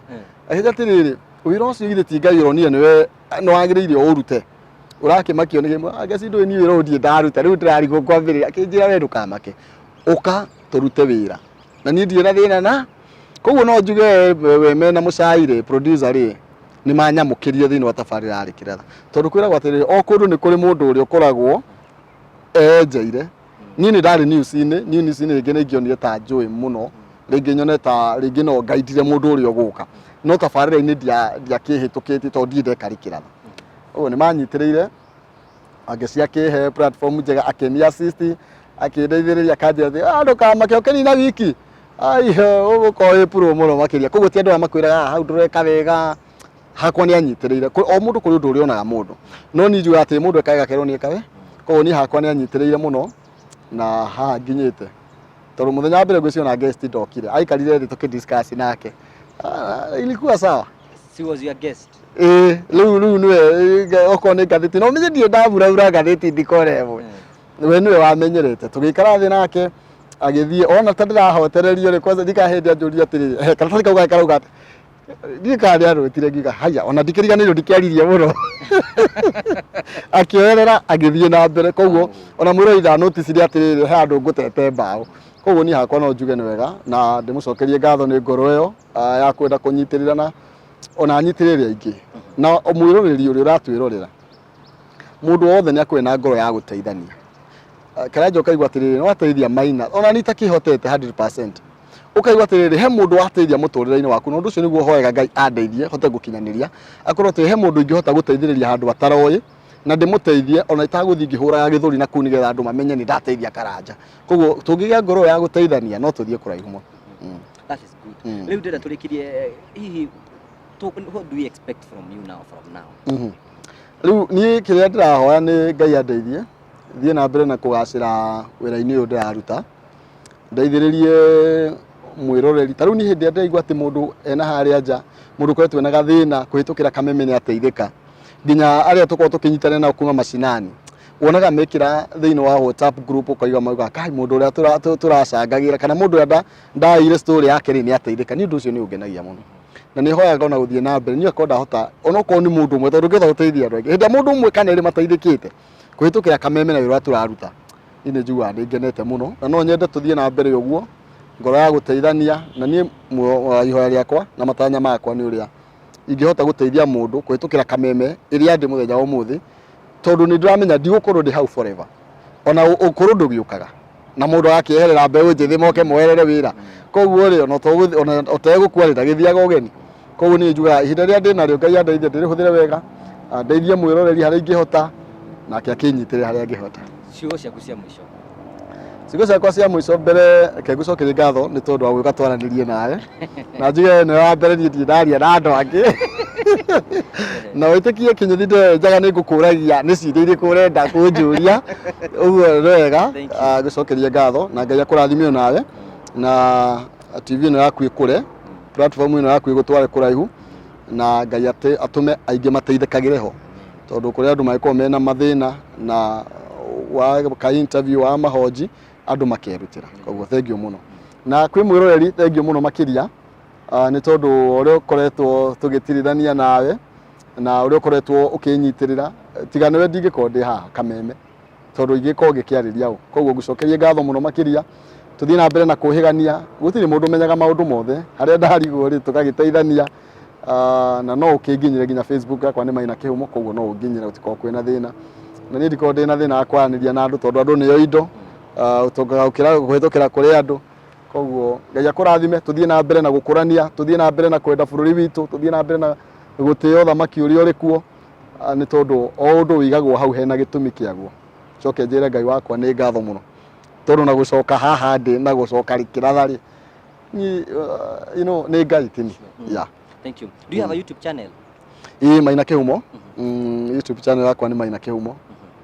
Akĩnjĩra atĩrĩrĩ, Wĩra ũcio githĩ ti Ngai ũronire nĩwe nĩ wagĩrĩire ũũrute? Ũrakĩmakio nĩ kĩmwe, anga ci ndũĩ niĩ wĩra ũyũ ndirĩ ndaruta, rĩu ndĩrarigwo kwambĩrĩria. Akĩnjĩra we ndũkamake, ũka tũrute wĩra. Na niĩ ndirĩ na thĩna na koguo no njuge we mena Mũcai rĩ, producer rĩ, nĩ manyamũkĩrire thĩinĩ wa tabarĩra ya Rĩkĩratha. Tondũ kwĩragwo atĩrĩrĩ, o kũndũ nĩ kũrĩ mũndũ ũrĩa ũkoragwo eyenjeire. Niĩ nĩ ndarĩ news-inĩ, niĩ news-inĩ rĩngĩ nĩ ingĩonire ta njũĩ mũno, rĩngĩ nyone ta rĩngĩ no ngaindire mũndũ ũrĩa ũgũka. No tabarĩra-inĩ ndiakĩhĩtũkĩtie tondũ ndirĩ ndeka Rĩkĩratha. Ũguo nĩ manyitĩrĩire, Wangeci akĩhe platform njega, akĩni assist, akĩndeithĩrĩria akanjĩra atĩ "Ah, ndũkamake ũkĩnina wiki ai ũgũkorwo wĩ pro mũno makĩria. Koguo ti andũ aya makwĩraga "Ah, hau ndũreka wega, hakwa nĩ anyitĩrĩire. O mũndũ kũrĩ ũndũ ũrĩa onaga mũndũ, no niĩ njugaga atĩ mũndũ ekaga akerwo nĩ ekawe. Koguo niĩ hakwa nĩ anyitĩrĩire mũno na haha nginyĩte, tondũ mũthenya wa mbere ngwĩciria ona guest ndokire, aikarire thĩ tũkĩ discuss nake. Ah, ilikuwa sawa. She was your guest. Ĩĩ, rĩu nĩwe okorwo nĩ ngathĩti no menye ndirĩ ndaburaura ngathĩti ndikore ĩmwe. We nĩwe wamenyerete, tũgĩikara thĩ nake agĩthiĩ ona ta ndĩrahotererio rĩ, kwanza ndika hĩndĩ anjũria atĩrĩrĩ, he karatathi kau gake karauga atĩ ndiĩ kana nĩarũtire, ngiuga haya ona ndikĩriganĩirwo ndikĩaririe mũno, akĩoerera agĩthiĩ na mbere. Koguo ona mwĩrori ndanoticire atĩrĩrĩ he handũ ngũtete mbaũ. Koguo niĩ hakwa no njuge nĩ wega na ndĩmũcokerie ngatho nĩ ngoro ĩyo ya kwenda kũnyitĩrĩra na ona anyitĩrĩre aingĩ na mwĩroreri ũrĩa ũratwĩrorera, mũndũ wothe nĩ akorwo na ngoro ya gũteithania. Karanja ũkaigua atĩrĩrĩ nĩ wateithia Maina, ona niĩ itakĩhotete 100%, ũkaigua atĩrĩrĩ he mũndũ wateithia mũtũrĩre-inĩ waku, na ũndũ ũcio nĩguo hoyaga Ngai andeithie hote gũkinyanĩria, akorwo atĩ he mũndũ ingĩhota gũteithĩrĩria handũ ataroĩ na ndĩmũteithie ona itagũthiĩ ngĩhũraga gĩthũri na kũu nĩgetha andũ mamenye nĩ ndateithia Karanja. Koguo tũngĩgĩa ngoro ya gũteithania no tũthiĩ kũraihu mũno. That is good. Rĩu ndĩrenda tũrĩkĩrie hihi what do we expect from you now, from now? Rĩu niĩ kĩrĩa ndĩrahoya nĩ Ngai andeithie thiĩ na mbere na kũgacĩra wĩra-inĩ ũyũ ndĩraruta, ndeithĩrĩrie mwĩroreri. Ta rĩu niĩ hĩndĩ ĩrĩa ndĩraigua atĩ mũndũ ena harĩa nja, mũndũ ũkoretwo ena gathĩna kũhĩtũkĩra kameme nĩ ateithĩka, nginya arĩa tũkoragwo tũkĩnyitanĩra nao kuma macinani, wonaga mekĩra thĩinĩ wa WhatsApp group, ũkaiga mauga kai mũndũ ũrĩa tũracangagĩra kana mũndũ ũrĩa ndaire story yake rĩ nĩ ateithĩka. Niĩ ũndũ ũcio nĩ ũngenagia mũno na nĩ hoyaga ona gũthiĩ na mbere. Niĩ akorwo ndahota onokorwo nĩ mũndũ ũmwe, tondũ ndũngĩhota gũteithia andũ aingĩ, hĩndĩ ĩrĩa mũndũ ũmwe kana erĩ mateithĩkĩte kũhĩtũkĩra kameme na wĩra ũrĩa tũraruta, niĩ nĩ njiguaga nĩ ngenete mũno na no nyende tũthiĩ na mbere ũguo, ngoro ya gũteithania. Na niĩ ihoya rĩakwa na matanya makwa nĩ ũrĩa ingĩhota gũteithia mũndũ kũhĩtũkĩra kameme ĩrĩa ndĩ mũthenya wa ũmũthĩ, tondũ nĩ ndĩramenya ndigũkorwo ndĩ hau forever. Ona ũkũrũ ndũgĩũkaga na mũndũ agakĩeherera mbeũ njĩthĩ moke moerere wĩra. Koguo rĩ, ona ũtegũkua rĩ, ndagĩthiaga ũgeni. Koguo niĩ njugaga ihinda rĩrĩa ndĩ narĩo Ngai andeithie ndĩrĩhũthĩre wega, ndeithie mwĩroreri harĩa ingĩhota, nake akĩnyitĩrĩre harĩa angĩhota. Ciugo ciaku cia mũico. Ciugo ciakwa cia mũico, mbere reke ngũcokerie ngatho nĩ tondũ wa gũka twaranĩrie nawe, na njuge nĩwe wa mbere niĩ ndirĩ ndaria na andũ angĩ, na wĩtĩkie kĩnyũthi ndĩyo njega nĩ ngũkũragia nĩ ciũria irĩkũ ũrenda kũnjũria, ũguo nĩ wega. Thank you. Ngũcokerie ngatho na Ngai akũrathime onawe na TV ĩno yaku ĩkũre, platform ĩno yaku ĩgũtware kũraihu, na Ngai atũme aingĩ mateithĩkagĩre ho, tondũ kũrĩ andũ mangĩkorwo mena mathĩna na wa ka interview wa mahonji andũ makerutĩra. Koguo thank you mũno, na kwĩ mwĩroreri thank you mũno makĩria, nĩ tondũ ũrĩa ũkoretwo tũgĩtirithania nawe na ũrĩa ũkoretwo ũkĩnyitĩrĩra, tiga nĩwe ndingĩkorwo ndĩ haha kameme, tondũ ingĩkorwo ngĩkĩarĩria ũ. Koguo ngũcokerie ngatho mũno makĩria, tũthiĩ na mbere na kũhĩgania, gũtirĩ mũndũ ũmenyaga maũndũ mothe, harĩa ndarigwo rĩ tũgagĩteithania. Na no ũkĩnginyĩre nginya Facebook yakwa nĩ Maina Kĩhumo, koguo no ũnginyĩre gũtikorwo kwĩna thĩna, na niĩ ndikorwo ndĩna thĩna wa kwaranĩria na andũ, tondũ andũ nĩo indo, ũtongaga kũhĩtũkĩra kũrĩ andũ. Koguo Ngai akũrathime, tũthiĩ na mbere na gũkũrania, tũthiĩ na mbere na kwenda bũrũri witũ, tũthiĩ na mbere na gũtĩĩa ũthamaki ũrĩa ũrĩ kuo, nĩ tondũ o ũndũ ũigagwo hau hena gĩtũmi kĩaguo. Njoke njĩre Ngai wakwa nĩ ngatho mũno, tondũ na gũcoka haha ndĩ na gũcoka Kĩratha rĩ, nĩ Ngai tini. Yeah. Thank you. Do you have a YouTube channel? Ĩĩ, Maina Kĩhumo. YouTube channel yakwa nĩ Maina Kĩhumo,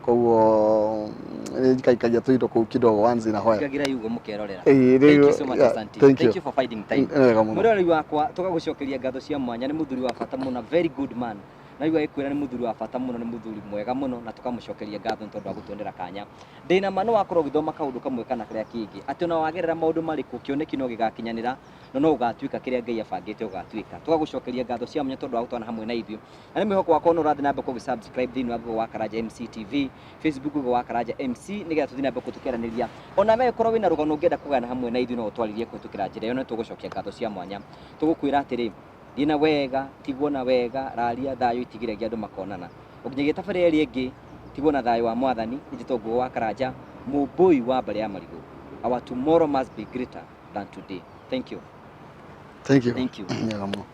koguo nĩ njikaikagia tũindo kũu kidogo once in a while. Ikagira yugo mũkerorera. Ĩĩ, Thank you so much, yeah, asante. Thank Thank you. you for finding time. Nĩ wega mũno. Mwĩroreri wakwa, tũgagũcokeria ngatho cia mwanya, nĩ mũthuri wa bata mũno, very good man. Na rĩu agĩkwĩra nĩ mũthuri wa bata mũno, nĩ mũthuri mwega mũno, na tũkamũcokeria ngatho nĩ tondũ wa gũtuonera kanya. Ndĩna ma nĩ wakorwo ũgĩthoma kaũndũ kamwe kana karĩa kĩngĩ, atĩ ona wagerera maũndũ marĩkũ, kĩoneki no gĩgakinyanĩra, na no ũgatuĩka kĩrĩa Ngai abangĩte ũgatuĩka. Tũgagũcokeria ngatho cia mwanya tondũ wa gũtwana hamwe na ithuĩ. Na nĩ mwĩhoko wakwa no ũrathiĩ na mbere kũgĩ subscribe thĩinĩ wa Google wa Karanja MC TV, Facebook Google wa Karanja MC, nĩgetha tũthiĩ na mbere tũkĩaranĩria. Ona we korwo wĩna rũgano ũngĩenda kũgayana hamwe na ithuĩ no ũtwarĩrie kũhĩtũkĩra njĩra ĩyo, na nĩtũgũcokia ngatho cia mwanya. Tũgũkwĩra atĩrĩ, thiĩ na wega, tigwo na wega, raria thayũ itigiragia andũ makonana. Ũkinyagia tabarĩra ĩrĩa ĩngĩ, tigwo na thayũ wa Mwathani. Njĩtwo Ngũgĩ wa Karanja, mũmbũi wa mbarĩ ya marigũ. Our tomorrow must be greater than today. Thank you. Thank you. Thank you. Nyega mũno.